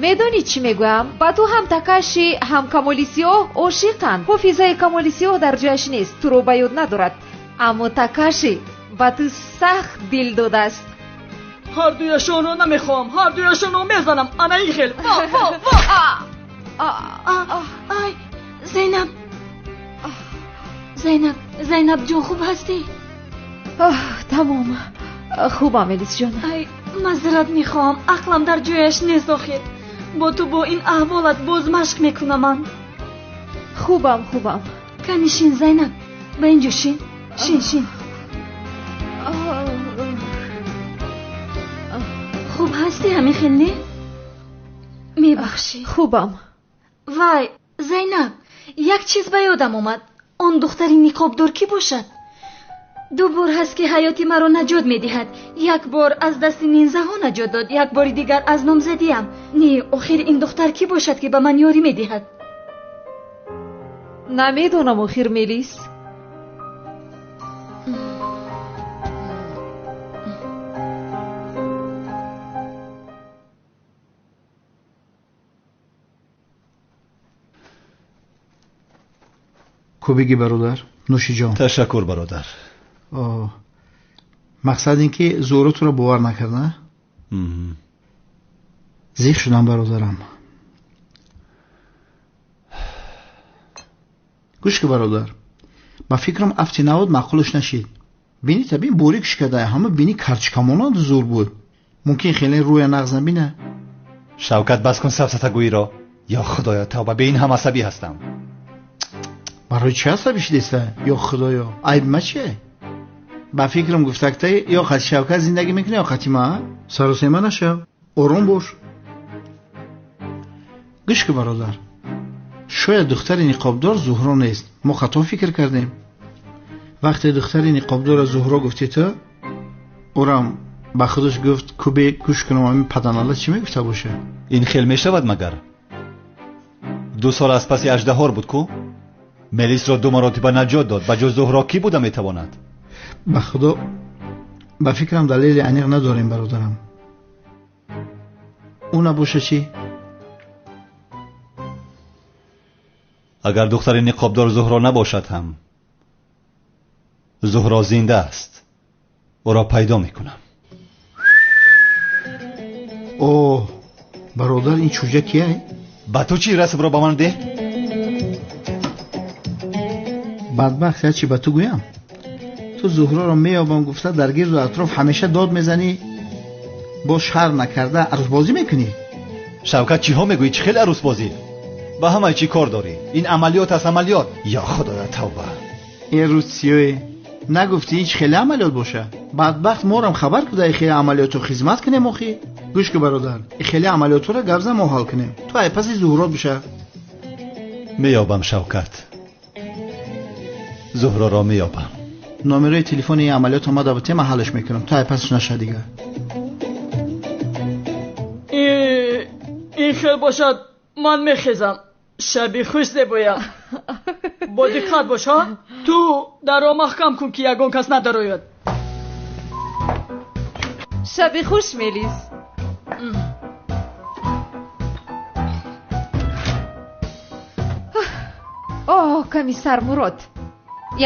Медонӣ чӣ мегӯям? Ба ту ҳам Такаши, ҳам Камоли Сиёҳ ошиқанд. Ҳофизаи Камоли Сиёҳ дар ҷояш нест, туро ба ёд надорад. Аммо Такаши ба ту сахт дил додааст. Ҳар дуяшонро намехоҳам, ҳар дуяшонро мезанам. Ана ин хел. Ва, ва, ва. Ай, Зайнаб. Зайнаб, Зайнаб ҷон, хуб ҳастӣ? Тамом, хубам, Элисҷон. Ай, мазрат мехоҳам, ақлам дар ҷояш нест охир. Бо ту бо ин аҳволат боз машқ мекунам ман. Хубам, хубам. Кани шин, Зайнаб, ба ин ҷо шин. Шин, шин. Хуб ҳастӣ, ҳамин хел не? Мебахшӣ. Хубам. Вай, Зайнаб, як чиз ба ёдам омад. Он духтари ниқобдор кӣ бошад? Ду бор ҳаст, ки ҳаёти маро наҷот медиҳад. Як бор аз дасти нинзаҳо наҷот дод, як бори дигар аз номзадиам. Не, охир ин духтар кӣ бошад, ки ба ман ёрӣ медиҳад? Намедонам охир, Мелис. Кубиги бародар, нӯшиҷон. Ташаккур, бародар. Мақсад ин ки Зуҳро туро бовар накард, на? Зиқ шудам, бародарам. Гӯш ки, бародар, ба фикрам афти навод маъқулаш нашид. Бини табин борик шикада, ҳама бини карчкамонанд зур буд. Мумкин хеле рӯя нағз набина. Шавкат, бас кун сафсатагӯиро. Ё худоё, тавба, бе ин ҳам асабӣ ҳастам. Барои чӣ асабӣ шудеста? Ё худоё, айб ма чие? Ба фикрам гуфтактаи ё хати Шавкат зиндагӣ мекунӣ, ё хати ма? Саросема нашав, ором бош. Гӯш ки, бародар, шояд духтари ниқобдор Зуҳро нест. Мо хато фикр кардем. Вақте духтари ниқобдорро Зуҳро гуфтӣ ту, ӯрам ба худаш гуфт, кубе гӯш кунам, ҳамин паданала чӣ мегуфта боша? Ин хел мешавад магар? 2 сол аз паси аждаҳор буд ку? Мелисро 2 маротиба наҷот дод. Ба ҷуз Зуҳро кӣ буда метавонад? Ба худо, ба фикрам далели аниқ надорем, бародарам. Ӯ набоша чӣ? Агар духтари ниқобдор Зуҳро набошад ҳам, Зуҳро зинда аст. Ӯро пайдо мекунам. Оҳ, бародар, ин чӯҷа кия? Ба ту чӣ? Расмро ба ман деҳ. Бадбахт, ячи ба ту гӯям? Ту Зуҳроро меёбам гуфта дар гирду атроф ҳамеша дод мезанӣ, боз шарм накарда арӯсбозӣ мекунӣ. Шавкат, чиҳо мегӯӣ? Чӣ хел арӯсбозӣ? Ба ҳамаи чӣ кор дорӣ? Ин амалиёт аст, амалиёт. Ё худоя, тавба. Ин рӯз сиёе нагуфтӣ ин чӣ хеле амалиёт боша? Бадбахт, морам хабар кудаи хеле амалиёту хизмат кунем охи. Гӯш ку бародар, хеле амалиётҳоро гап зан, мо ҳал кунем. Ту ай паси Зуҳро биша. Меёбам, Шавкат, Зуҳроро меёбам. Номерои телефони ин амалиёт омада бутем, ман ҳалш мекунам. Ту ай пасаш наша дигар. Ин хел бошад, ман мехезам. Шаби хуш, зебоям. Бо диққат бош, ҳа? Ту дарро маҳкам кун, ки ягон кас надарояд. Шаби хуш, Мелис. Оҳ, комиссар Мурод,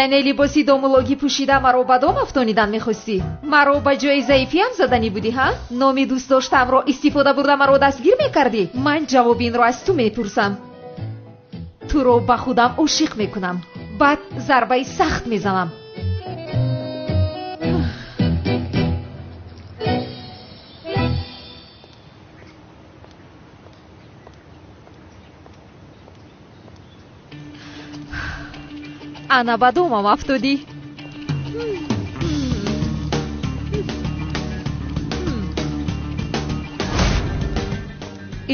яъне либоси домулогӣ пӯшида маро ба дом афтонидан мехостӣ? Маро ба ҷои заифиам заданӣ будӣ, ҳа? Номи дӯстдоштаамро истифода бурда маро дастгир мекардӣ? Ман ҷавоби инро аз ту мепурсам. Туро ба худам ошиқ мекунам, баъд зарбаи сахт мезанам. Ана ба домам афтодӣ.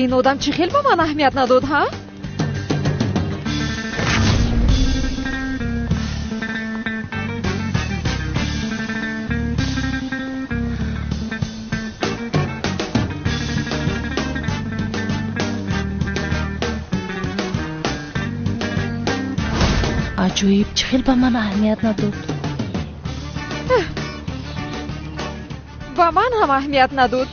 Ин одам чӣ хел ба ман аҳамият надод, ҳа? Аҷоиб, чӣ хел ба ман аҳамият надод? Ба ман ҳам аҳамият надод.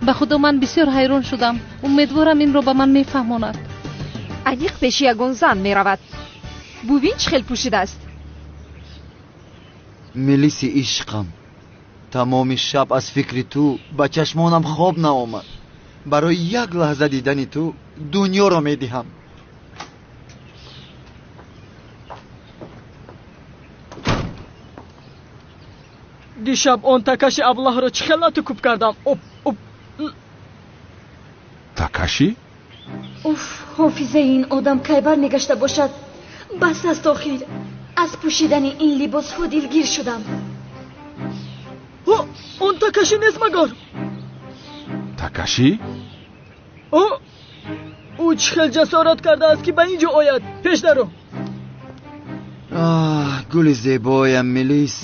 Ба худо, ман бисёр ҳайрон шудам. Умедворам, инро ба ман мефаҳмонад. Аниқ пеши ягон зан меравад. Бубин, чӣ хел пӯшидааст. Мелиси ишқам, тамоми шаб аз фикри ту ба чашмонам хоб наомад. Барои як лаҳза дидани ту дунёро медиҳам. Дишаб он Такаши аблаҳро чӣ хел лату кӯб кардам. Оп, оп. Такаши? Уф, ҳофизаи ин одам кай бармегашта бошад? Бас аст охир. Аз пӯшидани ин либосҳо дилгир шудам. Он Такаши нест магар? Такаши? Ӯ чӣ хел ҷасорат кардааст, ки ба ин ҷо ояд? Пеш даро. Аҳ, гули зебоям Мелис.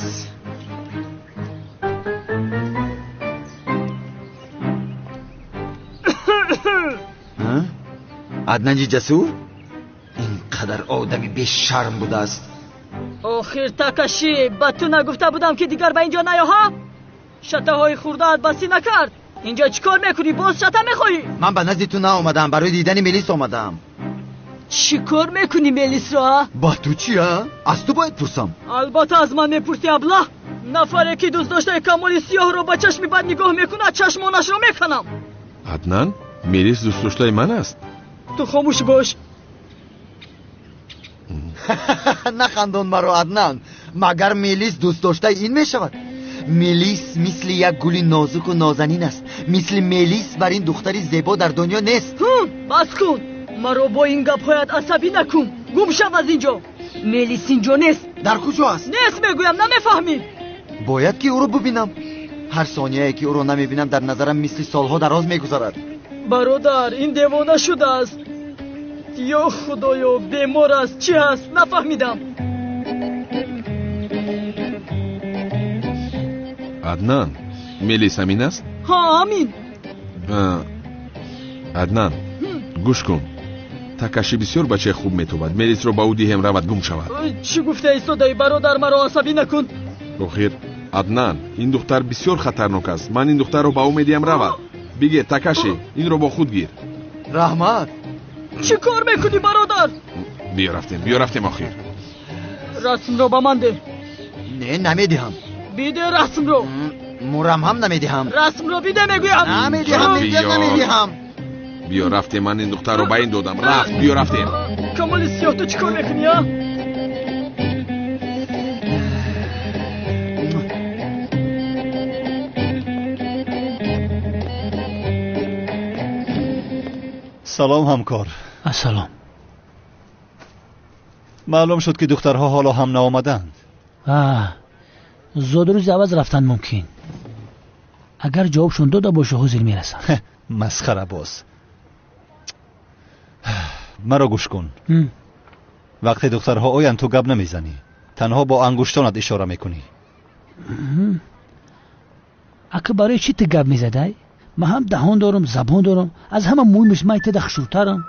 Аднани Ҷасур ин қадар одами бешарм будааст. Охир, Такаши, ба ту нагуфта будам, ки дигар ба ин ҷо наё, ҳа? Шатаҳои хурдаат басӣ накард. Инҷо чӣ кор мекунӣ? Боз шата мехоҳӣ? Ман ба назди ту наомадаам, барои дидани Мелис омадаам. Чӣ кор мекунӣ Мелисро, а? Ба ту чи, а? Аз ту бояд пурсам. Албатта, аз ман мепурсӣ, аблаҳ. Нафаре ки дӯстдоштаи Камоли Сиёҳро ба чашми бад нигоҳ мекунад, чашмонашро меканам. Аднан, Мелис дӯстдоштаи ман аст. Ту хомӯш бош. Нахандон маро, Аднан. Магар Мелис дӯстдоштаи ин мешавад? Мелис мисли як гули нозуку нозанин аст. Мисли Мелис бар ин духтари зебо дар дунё нест. Бас кун, маро бо ин гапҳоят асабӣ накун. Гум шав аз ин ҷо. Мелис ин ҷо нест. Дар куҷо аст? Нест мегӯям, намефаҳмӣ? Бояд ки ӯро бубинам. Ҳар сонияе ки ӯро намебинам, дар назарам мисли солҳо дароз мегузарад. Бародар, ин девона шудааст. Ё худоё, бемор аст, чӣ ҳаст, нафаҳмидам. Аднан, Мелис ҳамин аст? Ҳа, ҳамин. Аднан, гӯш кун. Такаши бисёр бачаи хуб метобад. Мелисро ба ӯ диҳем, равад, гум шавад. Чӣ гуфта истодаӣ, бародар? Маро асабӣ накун. Охир, Аднан, ин духтар бисёр хатарнок аст. Ман ин духтарро ба ӯ медиҳам, равад. Бигир, Такаши, инро бо худ гир. Раҳмат. Чӣ кор мекунӣ, бародар? Биё рафтем, биё рафтем охир. Расмро ба ман деҳ. Не, намедиҳам. Биде расмро. Мурам ҳам намедиҳам. Расмро биде мегӯям. Намедиҳам, мегӯям намедиҳам. Биё рафтем, ман ин духтарро ба ин додам. Рафт, биё рафтем. Камоли Сиёҳ, ту чӣ кор мекунӣ, а? Салом, ҳамкор. Ассалом. Маълум шуд, ки духтарҳо ҳоло ҳам наомаданд. Зодрӯзи аваз рафтан мумкин. Агар ҷавобшон дода боша, ҳозир мерасанд. Масхарабоз. Маро гӯш кун. Вақте духтарҳо оянд, ту гап намезанӣ, танҳо бо ангуштонат ишора мекунӣ. Ака, барои чӣ ту гап мезадай? Ман ҳам даҳон дорам, забон дорам, аз ҳама муҳимаш ман теда хушрӯтарам.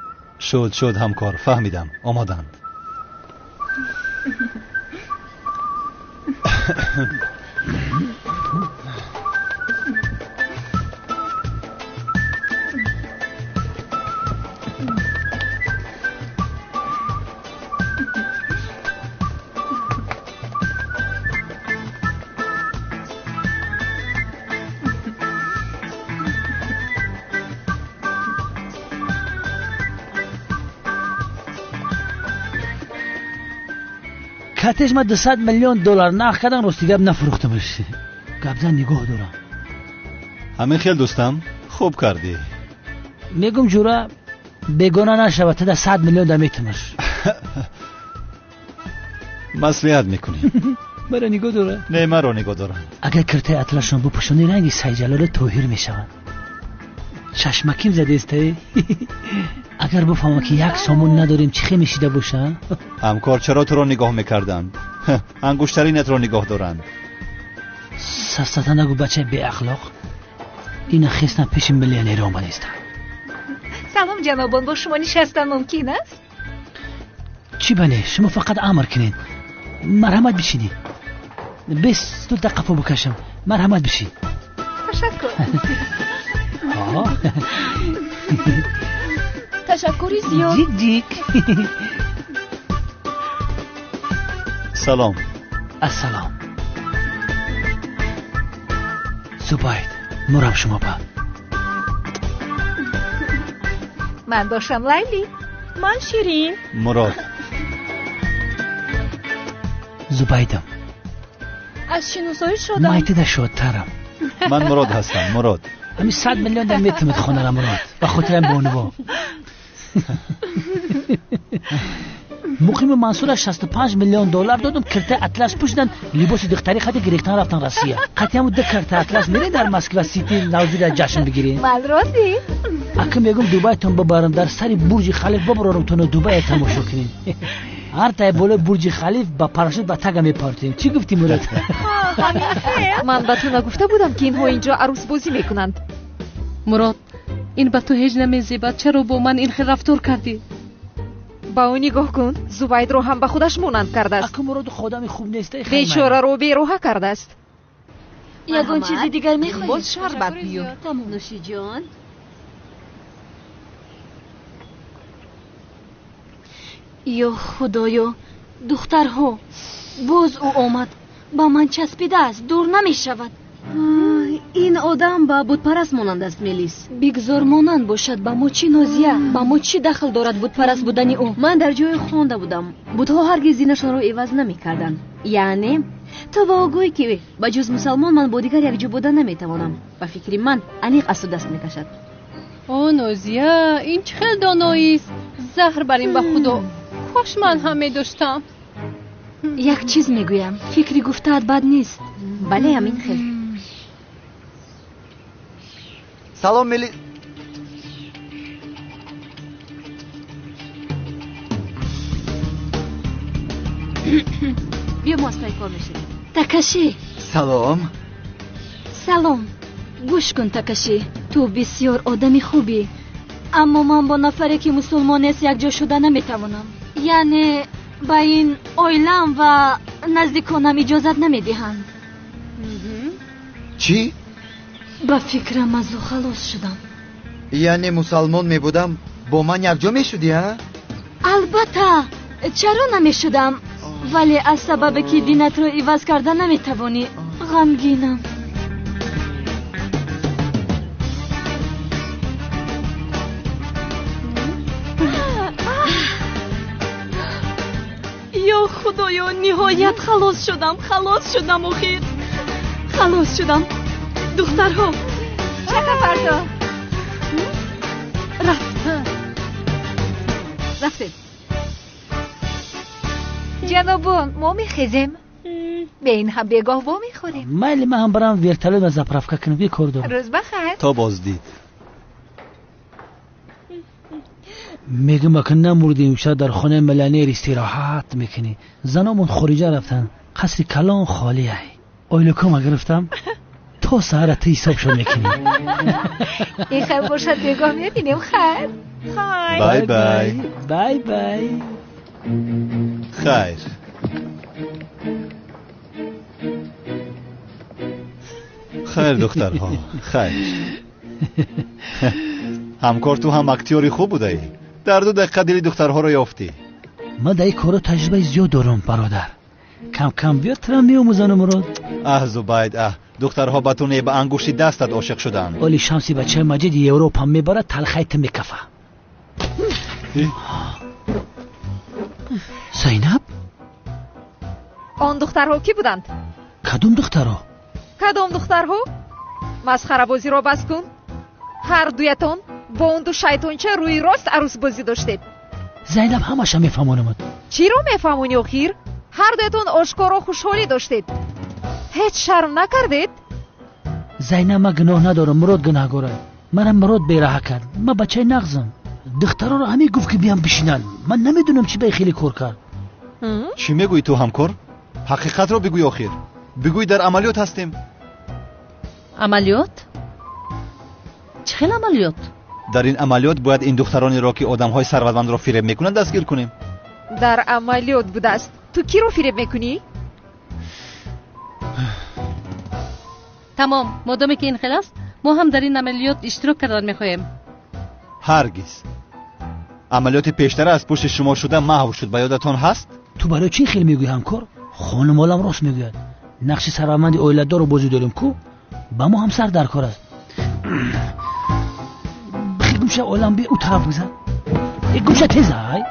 Шуд, шуд, ҳамкор, фаҳмидам, омоданд. Катеш ма 200 миллион доллар нарх кардан, рости гап нафурӯхтамаш. Гапзан нигоҳ дорам. Ҳамин хел, дӯстам, хуб кардӣ. Мегум, ҷура бегона нашава, тада 100 миллион да метамаш. Маслиҳат мекунем. Маро нигоҳ дора? Не, маро нигоҳ дорам. Агар киртаи атлашон бупӯшони, ранги Сайҷалоли Тоҳир мешаванд. Чашмаким задестае. Агар бифаҳмам, ки як сомон надорем, чӣ хел мешида боша? Ҳамкор, чаро туро нигоҳ мекарданд? Ангуштаринатро нигоҳ доранд. Сафсата нагӯ, бачаи беахлоқ. Ина хестам, пеши миллионер омадистам. Салом, ҷанобон, бо шумо нишастан мумкин аст? Чӣ бале, шумо фақат амр кунед. Марҳамат, бишинед. Бес стулта қафо бикашам. Марҳамат, бишин. Ташаккур. Ташаккури зиёд. Ҷик ҷик. Салом. Ассалом. Зубайд, мурам шумо ба. Ман бошам Лайли. Ман Ширин. Мурод. Зубайдам. Аз шиносоӣ шодам. Майтида шодтарам. Ман Мурод ҳастам, Мурод. Ҳамин 100 миллион дар метавонад хонара, Мурод. Ба хотирам бонуво. Муқими Мансура 65 миллион доллар додум, киртаи атлас пӯшиданд, либоси духтарӣ хати гирифтан, рафтан Россия. Қатъи ду карта атлас мере дар Москва Сити Навзира ҷашн бигирем. Ман розӣ. Ака, мегум, Дубайтон бибарам, дар сари Бурҷи Халиф бибарорам, туно Дубая тамошо кунем. Ҳар тай болои Бурҷи Халиф ба парашют ба тага мепартем. Чӣ гуфтӣ, Мурод? Ман ба ту нагуфта будам, ки инҳо инҷо арӯсбозӣ мекунанд? Мурод, ин ба ту ҳеҷ намезебад. Чаро бо ман ин хел рафтор кардӣ? Ба ӯ нигоҳ кун, Зубайдро ҳам ба худаш монанд кардааст. Ака, Мурод одами хуб нест. Бечораро бероҳа кардааст. Ягон чизи дигар мехоҳед? Боз шарбат биёр. Нӯшиҷон. Ё худоё, духтарҳо, боз ӯ омад, ба ман часпидааст, дур намешавад. Ин одам ба бутпараст монанд аст, Мелис. Бигзор монанд бошад, ба мо чӣ, Нозия? Ба мо чӣ дахл дорад бутпараст будани ӯ? Ман дар ҷое хонда будам, бутҳо ҳаргиз динашонро иваз намекарданд. Яъне ту ба ӯ гӯй, ки ба ҷуз мусалмон ман бо дигар якҷо буда наметавонам. Ба фикри ман, аниқ аз ту даст мекашад. О, Нозия, ин чӣ хел доноист! Заҳр бар ин, ба худо, кош ман ҳам медоштам. Як чиз мегӯям, фикри гуфтаат бад нест. Бале, ҳамин хел. Салом, Мели. Биё, мо аз пай кор мешавем. Такаши. Салом. Салом. Гӯш кун, Такаши, ту бисёр одами хубӣ, аммо ман бо нафаре, ки мусулмон нест, якҷо шуда наметавонам. Яъне ба ин оилам ва наздиконам иҷозат намедиҳанд. Чӣ? Ба фикрам, аз ӯ халос шудам. Яъне мусалмон мебудам, бо ман якҷо мешудӣ, а? Албатта, чаро намешудам, вале аз сабабе ки динатро иваз карда наметавонӣ, ғамгинам. Ё худоё, ниҳоят халос шудам, халос шудам, охир халос шудам. Духтарҳо, чака фардо рафт. Рафтем. Ҷанобон, мо мехезем. Бе ин ҳам бегоҳ вомехӯрем. Майли, ман ҳам барам вертолёт ва заправка кунам, ки кор дорам. Рӯз бахайр. То боздид. Мегӯм, ака намурдем, шояд дар хонаи миллионер истироҳат мекунӣ. Заномон хориҷа рафтанд, қасри калон холӣ ай. Ойлукома гирифтам, то саҳара ту ҳисобшон мекунӣ. Ин хел бошад, бегоҳ мебинем. Хайр. Бай бай. Бай бай. Хайр. Хайр, духтарҳо, хайр. Ҳамкор, ту ҳам актёри хуб будаӣ. Дар 2 дақиқа дили духтарҳоро ёфтӣ. Ман дар ин корро таҷрибаи зиёд дорам, бародар. Кам кам биё, тура меомӯзану, Мурод. Аҳ, Зубайд, аҳ, духтарҳо ба ту не, ба ангушти дастат ошиқ шуданд. Оли Шамси бачаи Маҷиди Европа мебарад, талхаи ту мекафа. Зайнаб? Он духтарҳо кӣ буданд? Кадом духтарҳо? Кадом духтарҳо? Масхарабозиро бас кун. Ҳар дуятон бо он ду шайтонча рӯи рост арӯсбозӣ доштед. Зайнаб, ҳамаша мефаҳмонамад. Чиро мефаҳмонӣ охир? Ҳар дуятон ошкоро хушҳолӣ доштед. Ҳеҷ шарм накардед? Зайнаб, ман гуноҳ надорам, Мурод гунаҳгор аст. Мана Мурод бераҳа кард. Ман бачаи нағзам. Духтароро ҳамин гуфт, ки биям бишинанд. Ман намедонам, чӣ ба хеле кор кард. Чӣ мегӯӣ ту, ҳамкор? Ҳақиқатро бигӯй охир. Бигӯй, дар амалиёт ҳастем. Амалиёт? Чӣ хел амалиёт? Дар ин амалиёт бояд ин духтаронеро, ки одамҳои сарватмандро фиреб мекунанд, дастгир кунем. Дар амалиёт будааст. Ту киро фиреб мекунӣ? Тамом, модоме ки ин хел аст, мо ҳам дар ин амалиёт иштирок кардан мехоҳем. Ҳаргиз. Амалиёти пештара аз пушти шумо шуда маҳв шуд, ба ёдатон ҳаст? Ту барои чӣ хел мегӯӣ, ҳамкор? Хонумолам рост мегӯяд. Нақши сарватманди оиладорро бозӣ дорем ку? Ба мо ҳам сар дар кор аст. Бихел гумша, олам би ӯ тараф бизан. Гумша, тез ай.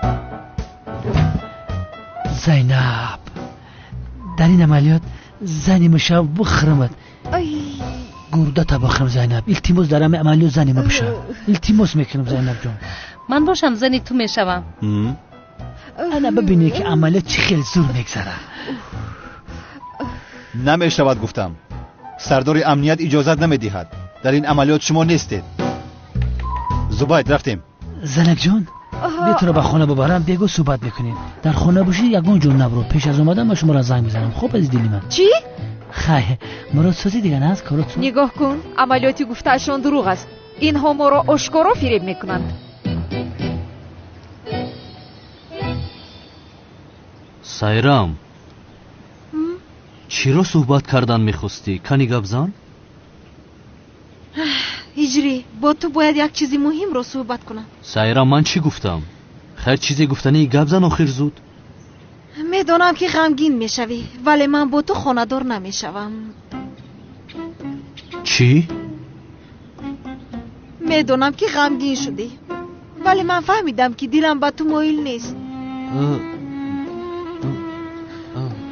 Зайнаб, дар ин амалиёт зани мешав, бихӯрамад. Гурдата бихӯрам, Зайнаб. Илтимос, дар ҳамин амалиёт зани ма бишав. Илтимос мекунам, Зайнаб ҷон. Ман бошам, зани ту мешавам. Ана бибинед, ки амалиёт чӣ хел зур мегзарад. Намешавад, гуфтам. Сардори амният иҷозат намедиҳад. Дар ин амалиёт шумо нестед. Зубайд, рафтем. Занакҷон, биё туро ба хона бибарам, бего суҳбат мекунем. Дар хона бошӣ, ягон ҷо набро. Пеш аз омадан ман шуморо занг мезанам. Хуб, азиз дили ман. Чӣ? Хайр, Мурод, созӣ дигар аст корот? Нигоҳ кун, амалиёти гуфтаашон дурӯғ аст. Инҳо моро ошкоро фиреб мекунанд. Сайрам, чиро суҳбат кардан мехостӣ? Кани гап зан? Ҳиҷрӣ, бо ту бояд як чизи муҳимро суҳбат кунам. Сайрам, ман чӣ гуфтам? Хайр, чизе гуфтании, гап зан охир, зуд. Медонам, ки ғамгин мешавӣ, вале ман бо ту хонадор намешавам. Чӣ? Медонам, ки ғамгин шудӣ, вале ман фаҳмидам, ки дилам ба ту моил нест.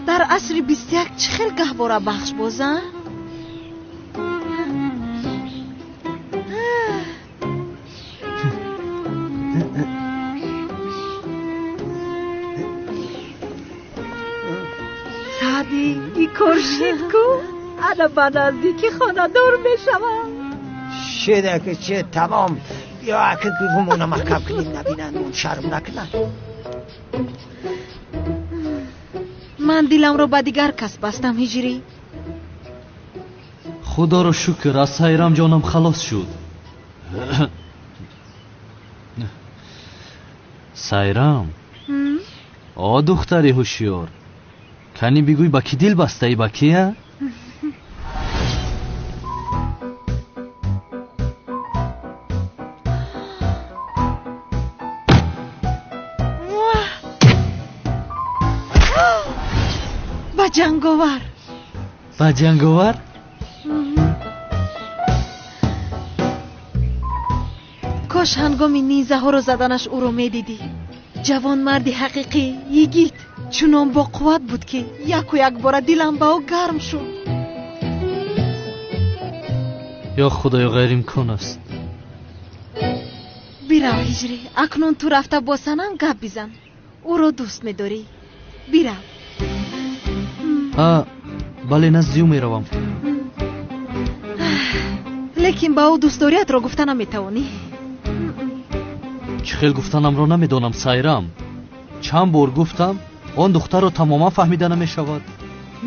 Дар асри 21 чӣ хел гаҳвора бахш боза? Саъдӣ, ин кор шид ку, ана ба наздикӣ хонадор мешавам. Шида ки че, тамом. Биё, ака, гувумона маҳкам кунем, набинанд, он шарм накунанд. Ман диламро ба дигар кас бастам, Ҳиҷрӣ. Худоро шукр, аз Сайрам ҷонам халос шуд. Сайрам, о духтари ҳушёр, кани бигӯй, ба кӣ дил бастаӣ, ба кия? Ба ҷанговар. Ба ҷанговар? Кош ҳангоми низаҳоро заданаш ӯро медидӣ. Ҷавонмарди ҳақиқӣ, йигит, чунон боқувват буд, ки яку якбора дилам ба ӯ гарм шуд. Ё Худоё, ғайриимкон аст. Бирав, Ҳиҷрӣ, акнун ту рафта бо Санам гап бизан. Ӯро дӯст медорӣ, бирав. А. Бале, назди ӯ меравам. Лекин ба ӯ дӯстдориятро гуфта наметавонӣ. Чӣ хел гуфтанамро намедонам, Сайрам. Чанд бор гуфтам, он духтарро тамоман фаҳмида намешавад.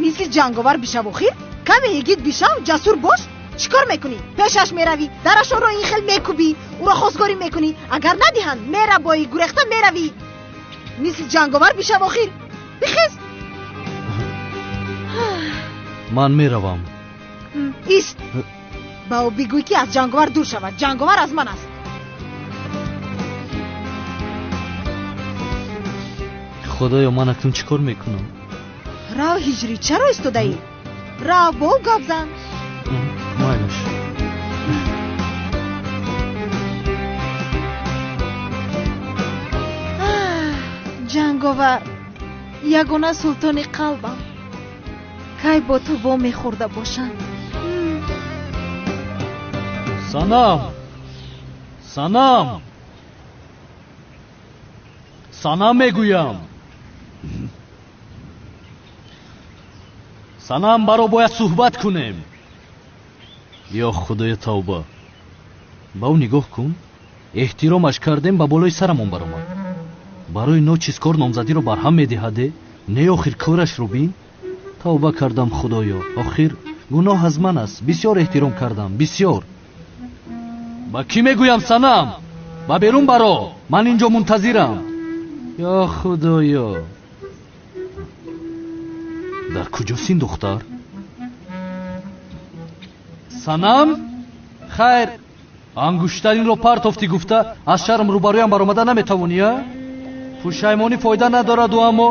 Мисли ҷанговар бишав охир? Каме йигит бишав, ҷасур бош. Чӣ кор мекунӣ? Пешаш меравӣ, дарашонро ин хел мекӯбӣ, ӯро хостгорӣ мекунӣ. Агар надиҳанд, мерабоӣ, гурехта меравӣ. Мисли ҷанговар бишав охир. Бихез. Ман меравам. Ист. Ба ӯ бигӯй, ки аз ҷанговар дур шавад. Ҷанговар аз ман аст. Худоё, ман акнун чӣ кор мекунам? Рав, Ҳиҷрӣ, чаро истодаӣ? Рав, бо ӯ гап зан. Майлаш. Ҷанговар, ягона султони қалбам. Кай бо ту вомехӯрда бошам? Санам! Санам! Санам мегӯям! Санам, баро бояд суҳбат кунем. Ё Худоя, тавба. Ба ӯ нигоҳ кун. Эҳтиромаш кардем, ба болои сарамон баромад. Барои ночиз кор номзадиро барҳам медиҳаде? Не, охир корашро бин. Тавба кардам, Худоё. Охир гуноҳ аз ман аст. Бисёр эҳтиром кардам, бисёр. Ба кӣ мегӯям, Санам? Ба берун баро. Ман инҷо мунтазирам. Ё Худоё. Дар куҷост ин духтар? Санам? Хайр, ангуштаринро партофтӣ гуфта аз шарм рӯбарӯям баромада наметавонӣ, а? Пушаймонӣ фоида надораду, аммо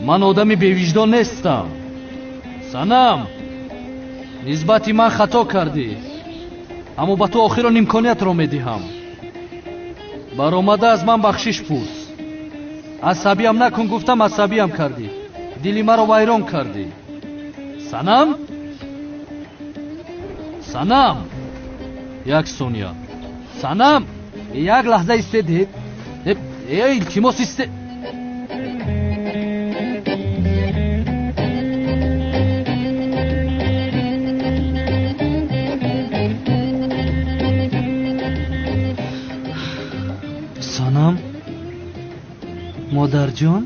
ман одами бевиҷдон нестам. Санам, нисбати ман хато кардӣ, аммо ба ту охирон имкониятро медиҳам. Баромада аз ман бахшиш пурс. Асабиям накун гуфтам, асабиям кардӣ. Дили маро вайрон кардӣ. Санам? Санам! Як сония. Санам! Як лаҳза истедед. Э, илтимос исте. Санам? Модарҷон?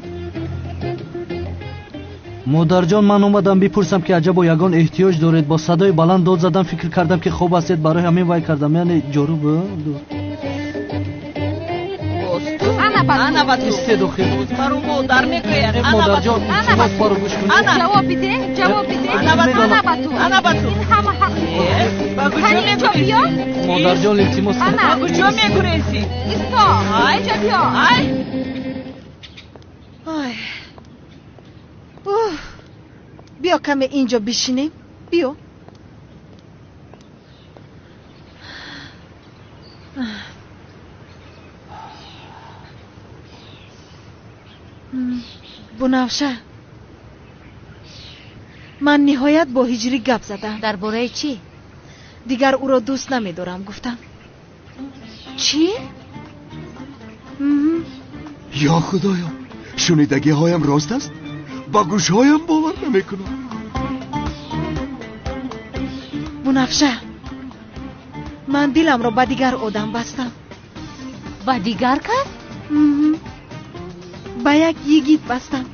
Модарҷон, ман омадам бипурсам, ки аҷабо ягон эҳтиёҷ доред. Бо садои баланд дод задам, фикр кардам, ки хоб ҳастед, барои ҳамин вай кардам. Яъне ҷоруб. Ана ба ту. Истед охир. Баро модар мегӯяд. Модарҷон, илтимос, маро гӯш кунед. Ҷавоб биде, ҷавоб биде. Ана ба ту. Ана ба ту. Ана ба ту. Ин ҳама ҳақ. Ба куҷо Инҷо мегурезӣ? биё. Модарҷон, илтимос. Ана. Ба куҷо мегурезӣ? Исто. Ай. Инҷо биё. Ай. Ой. Уф. Биё каме инҷо бишинем. Биё. Бунафша, ман ниҳоят бо Ҳиҷрӣ гап задам. Дар бораи чӣ? Дигар ӯро дӯст намедорам, гуфтам. Чӣ? Ё Худоё, шунидагиҳоям рост аст? Ба гӯшҳоям бовар намекунам. Бунафша, ман диламро ба дигар одам бастам. Ба дигар кас? Ба як йигит бастам.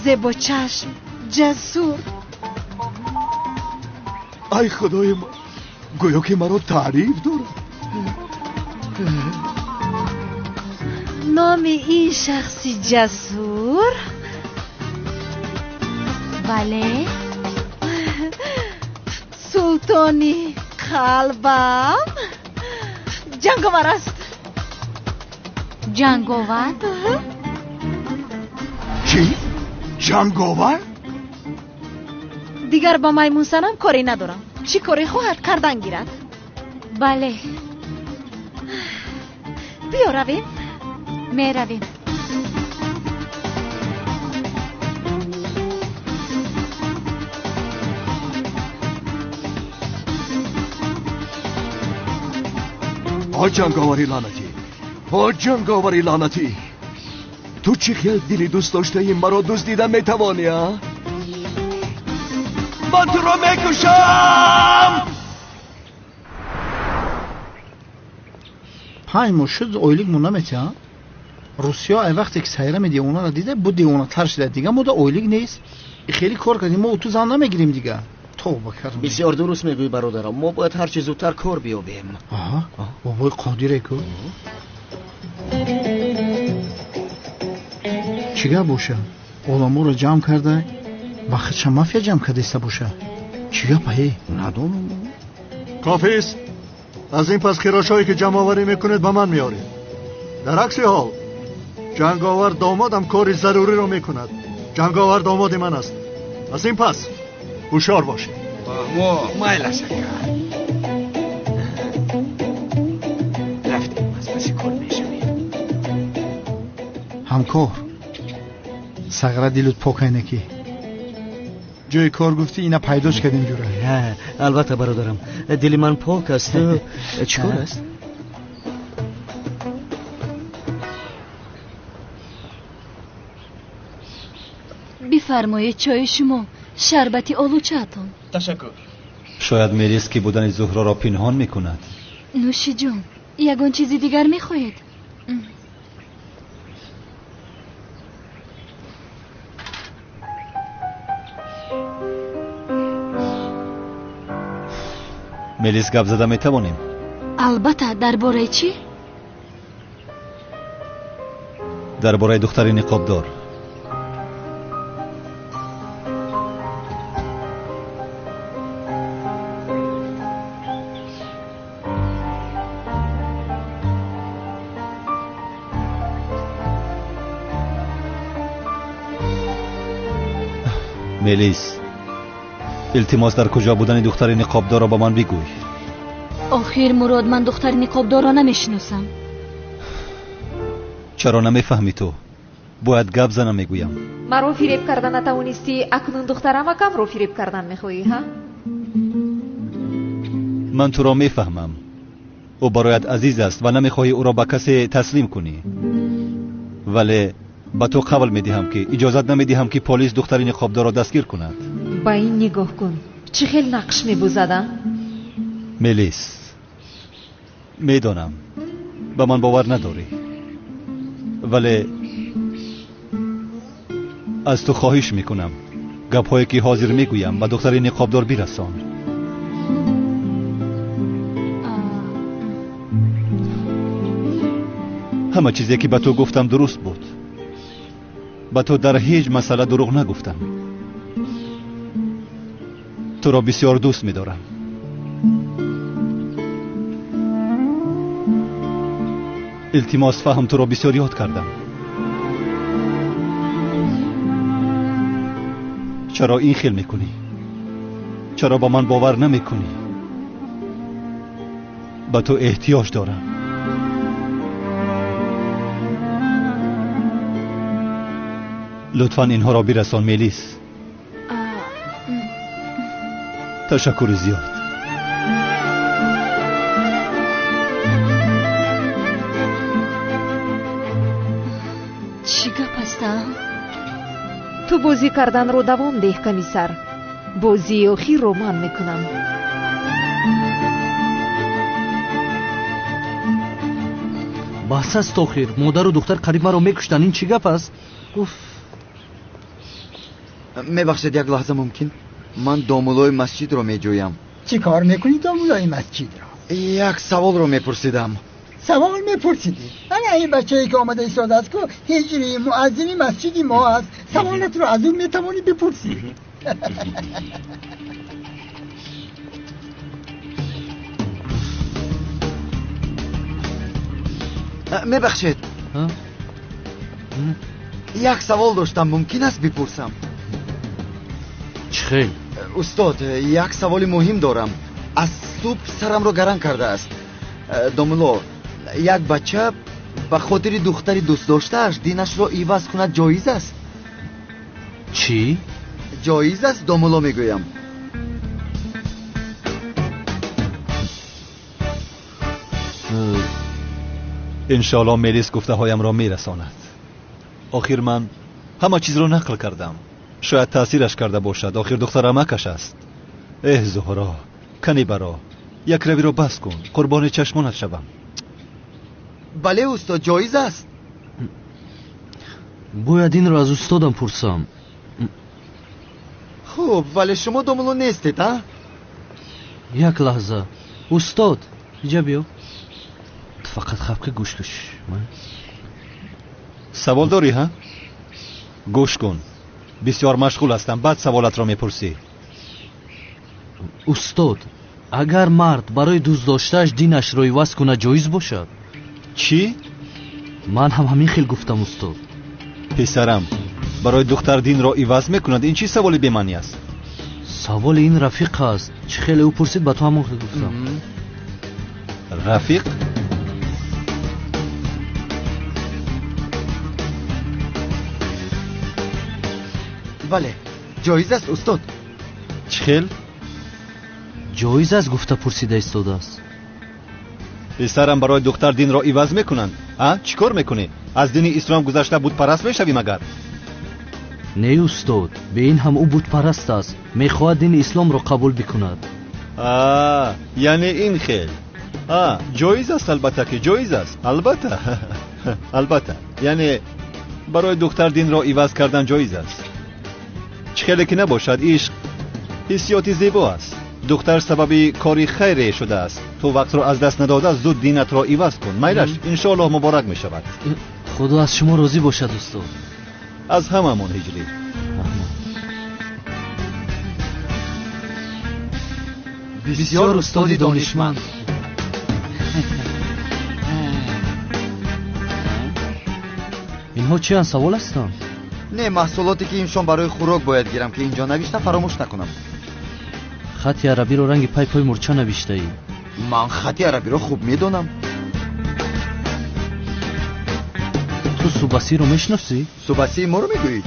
Зебочашм, ҷасур. Ай Худои ман, гӯё ки маро таъриф дорад. Номи ин шахси ҷасур Бале? Султони қалбам Ҷанговар аст. Ҷанговар? Чӣ? Ҷанговар? Дигар ба маймунсанам коре надорам. Чӣ коре хоҳад кардан гирад? Бале. Биё равем. Меравем. О ҷанговари лаънатӣ, о ҷанговари лаънатӣ, ту чӣ хел дили дӯст доштаи маро дуздида метавонӣ, а? Ман туро мекушам. 5 моҳ шуд ойлик мо наметиҳам. Русия ай вақте ки сайрами девонаро дида, бу девонатар шуда. Дига мода ойлик нест. Хеле кор кардем, мо ту зан намегирем дига. Тавба кардем. Бисёр дуруст мегӯӣ бародарам. Мо бояд ҳарчи зудтар кор биёбем. Аҳа, бобои Қодире ку. Чӣ гап боша? Оламоро ҷамъ карда, ба худша мафия ҷамъ кардаиста боша. Чӣ гап ае? Надонам. Кофист. Аз ин пас хирошҳое ки ҷамъоварӣ мекунед ба ман меоред. Дар акси ҳол ҷанговар домодам кори заруриро мекунад. Ҷанговар домоди ман аст. Аз ин пас ҳушёр бошед. Фаҳмо, майлаш ака. Рафтем, аз паси кор мешавем. Ҳамкор, сағра дилут пок айнаки. Ҷои кор гуфтӣ, ина пайдош кардем ҷура. Албатта бародарам, дили ман пок аст. Чӣ кор аст? Бифармоед чойи шумо, шарбати олучаатон. Ташаккур. Шояд Мелис ки будани Зуҳроро пинҳон мекунад. Нӯши ҷон, ягон чизи дигар мехоҳед? Мелис, гап зада метавонем? Албатта, дар бораи чӣ? Дар бораи духтари ниқобдор. Мелис, илтимос, дар куҷо будани духтари ниқобдорро ба ман бигӯй. Охир Мурод, ман духтари ниқобдорро намешиносам. Чаро намефаҳмӣ ту? Бояд гап занам мегӯям. Маро фиреб карда натавонистӣ, акнун духтарамакамро фиреб кардан мехоҳӣ, ҳа? Ман туро мефаҳмам. Ӯ бароят азиз аст ва намехоҳӣ ӯро ба касе таслим кунӣ. Вале ба ту қавл медиҳам ки иҷозат намедиҳам ки полис духтари ниқобдорро дастгир кунад. Ба ин нигоҳ кун, чӣ хел нақш мебозад, а? Мелис, медонам ба ман бовар надорӣ, вале аз ту хоҳиш мекунам гапҳое ки ҳозир мегӯям ба духтари ниқобдор бирасон. Ҳама чизе ки ба ту гуфтам дуруст буд. Ба ту дар ҳеҷ масъала дурӯғ нагуфтам. Туро бисёр дӯст медорам. Илтимос фаҳм, туро бисёр ёд кардам. Чаро ин хел мекунӣ? Чаро ба ман бовар намекунӣ? Ба ту эҳтиёҷ дорам. Лутфан инҳоро бирасон, Мелис. Ташаккури зиёд. Чӣ гап аст, а? Ту бозӣ карданро давом деҳ, комиссар. Бозии охирро ман мекунам. Бас аст охир. Модару духтар қариб маро мекуштанд. Ин чӣ гап аст? Уф. Мебахшед, як лаҳза мумкин? Ман домулои масҷидро меҷӯям. Чӣ кор мекунӣ домулои масҷидро? Як саволро мепурсидам. Савол мепурсидӣ? Ана ин бачае ки омада истодааст ку ҳиҷри муаззини масҷиди мо аст. Саволатро аз ӯ метавонӣ бипурсӣ. Мебахшед, як савол доштам, мумкин аст бипурсам? Чӣ хел? Устод, як саволи муҳим дорам. Аз субҳ сарамро гаранг кардааст. Домуло, як бача ба хотири духтари дӯстдоштааш динашро иваз кунад ҷоиз аст? Чӣ? Ҷоиз аст, домуло мегӯям. Иншоалло Мелис гуфтаҳоямро мерасонад. Охир ман ҳама чизро нақл кардам. Шояд таъсираш карда бошад, охир духтар амакаш аст. Эҳ, Зуҳро, кани баро, якравиро бас кун, қурбони чашмонат шавам. Бале, устод, ҷоиз аст. Бояд инро аз устодам пурсам. Хуб, вале шумо домулло нестед, а? Як лаҳза. Устод, иҷа биё. Ту фақат хапка гӯш куш. Савол дорӣ, ҳа? Гӯш кун. Бисёр машғул ҳастам, баъд саволатро мепурсӣ. Устод, агар мард барои дӯстдоштааш динашро иваз кунад, ҷоиз бошад? Чӣ? Ман ҳам ҳамин хел гуфтам, устод. Писарам, барои духтар динро иваз мекунад, ин чӣ саволи бемаънӣ аст? Саволи ин рафиқ аст. Чӣ хеле ӯ пурсид, ба ту ҳамон хел гуфтам. Рафиқ? Бале, ҷоиз аст, устод. Чӣ хел? Ҷоиз аст гуфта пурсида истодааст. Писарам, барои духтар динро иваз мекунанд? А? Чӣ кор мекунӣ? Аз дини ислом гузашта бутпараст мешавӣ магар? Не, устод, бе ин ҳам ӯ бутпараст аст. Мехоҳад дини исломро қабул бикунад. А, яъне ин хел. А, ҷоиз аст, албатта ки ҷоиз аст. Албатта. Албатта. Яъне барои духтар динро иваз кардан ҷоиз аст. Чӣ хеле ки набошад, ишқ ҳиссиёти зебо аст. Духтар сабаби кори хайре шудааст. Ту вақтро аз даст надода зуд динатро иваз кун. Майлаш, иншоаллоҳ муборак мешавад. Худо аз шумо розӣ бошад, устод. Аз ҳамамон, Ҳиҷрӣ. Бисёр устоди донишманд. Инҳо чиянд, савол ҳастанд? Не, маҳсулоте ки имшон барои хӯрок бояд гирам, ки инҷо навишта фаромӯш накунам. Хати арабиро ранги пай пои мурча навиштаӣ. Ман хати арабиро хуб медонам. Ту Субасиро мешиносӣ? Субасии моро мегӯӣ?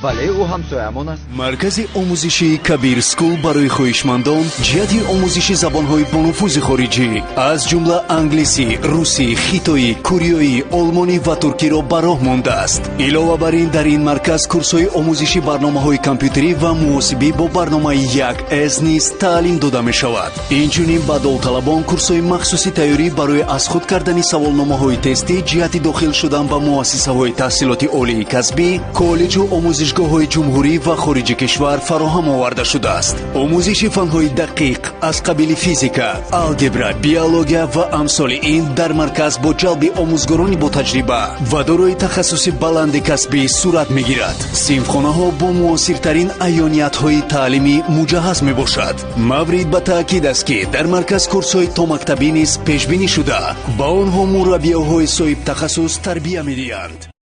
Бале, ӯ ҳамсояамон аст. Маркази омӯзишии Кабир Скул барои хоҳишмандон ҷиҳати омӯзиши забонҳои бонуфузи хориҷӣ, аз ҷумла англисӣ, русӣ, хитоӣ, кореоӣ, олмонӣ ва туркиро ба роҳ мондааст. Илова бар ин, дар ин марказ курсҳои омӯзиши барномаҳои компютерӣ ва муҳосибӣ бо барномаи 1С низ таълим дода мешавад. Инчунин ба довталабон курсҳои махсуси тайёрӣ барои аз худ кардани саволномаҳои тестӣ ҷиҳати дохил шудан ба муассисаҳои таҳсилоти олии касбӣ, коллеҷу омӯзишгоҳҳои ҷумҳурӣ ва хориҷи кишвар фароҳам оварда шудааст. Омӯзиши фанҳои дақиқ аз қабили физика, алгебра, биология ва амсоли ин дар марказ бо ҷалби омӯзгорони ботаҷриба ва дорои тахассуси баланди касбӣ сурат мегирад. Синфхонаҳо бо муосиртарин аёниятҳои таълимӣ муҷаҳҳаз мебошад. Маврид ба таъкид аст, ки дар марказ курсҳои томактабӣ низ пешбинӣ шуда, ба онҳо мураббиёҳои соҳибтахассус тарбия медиҳанд.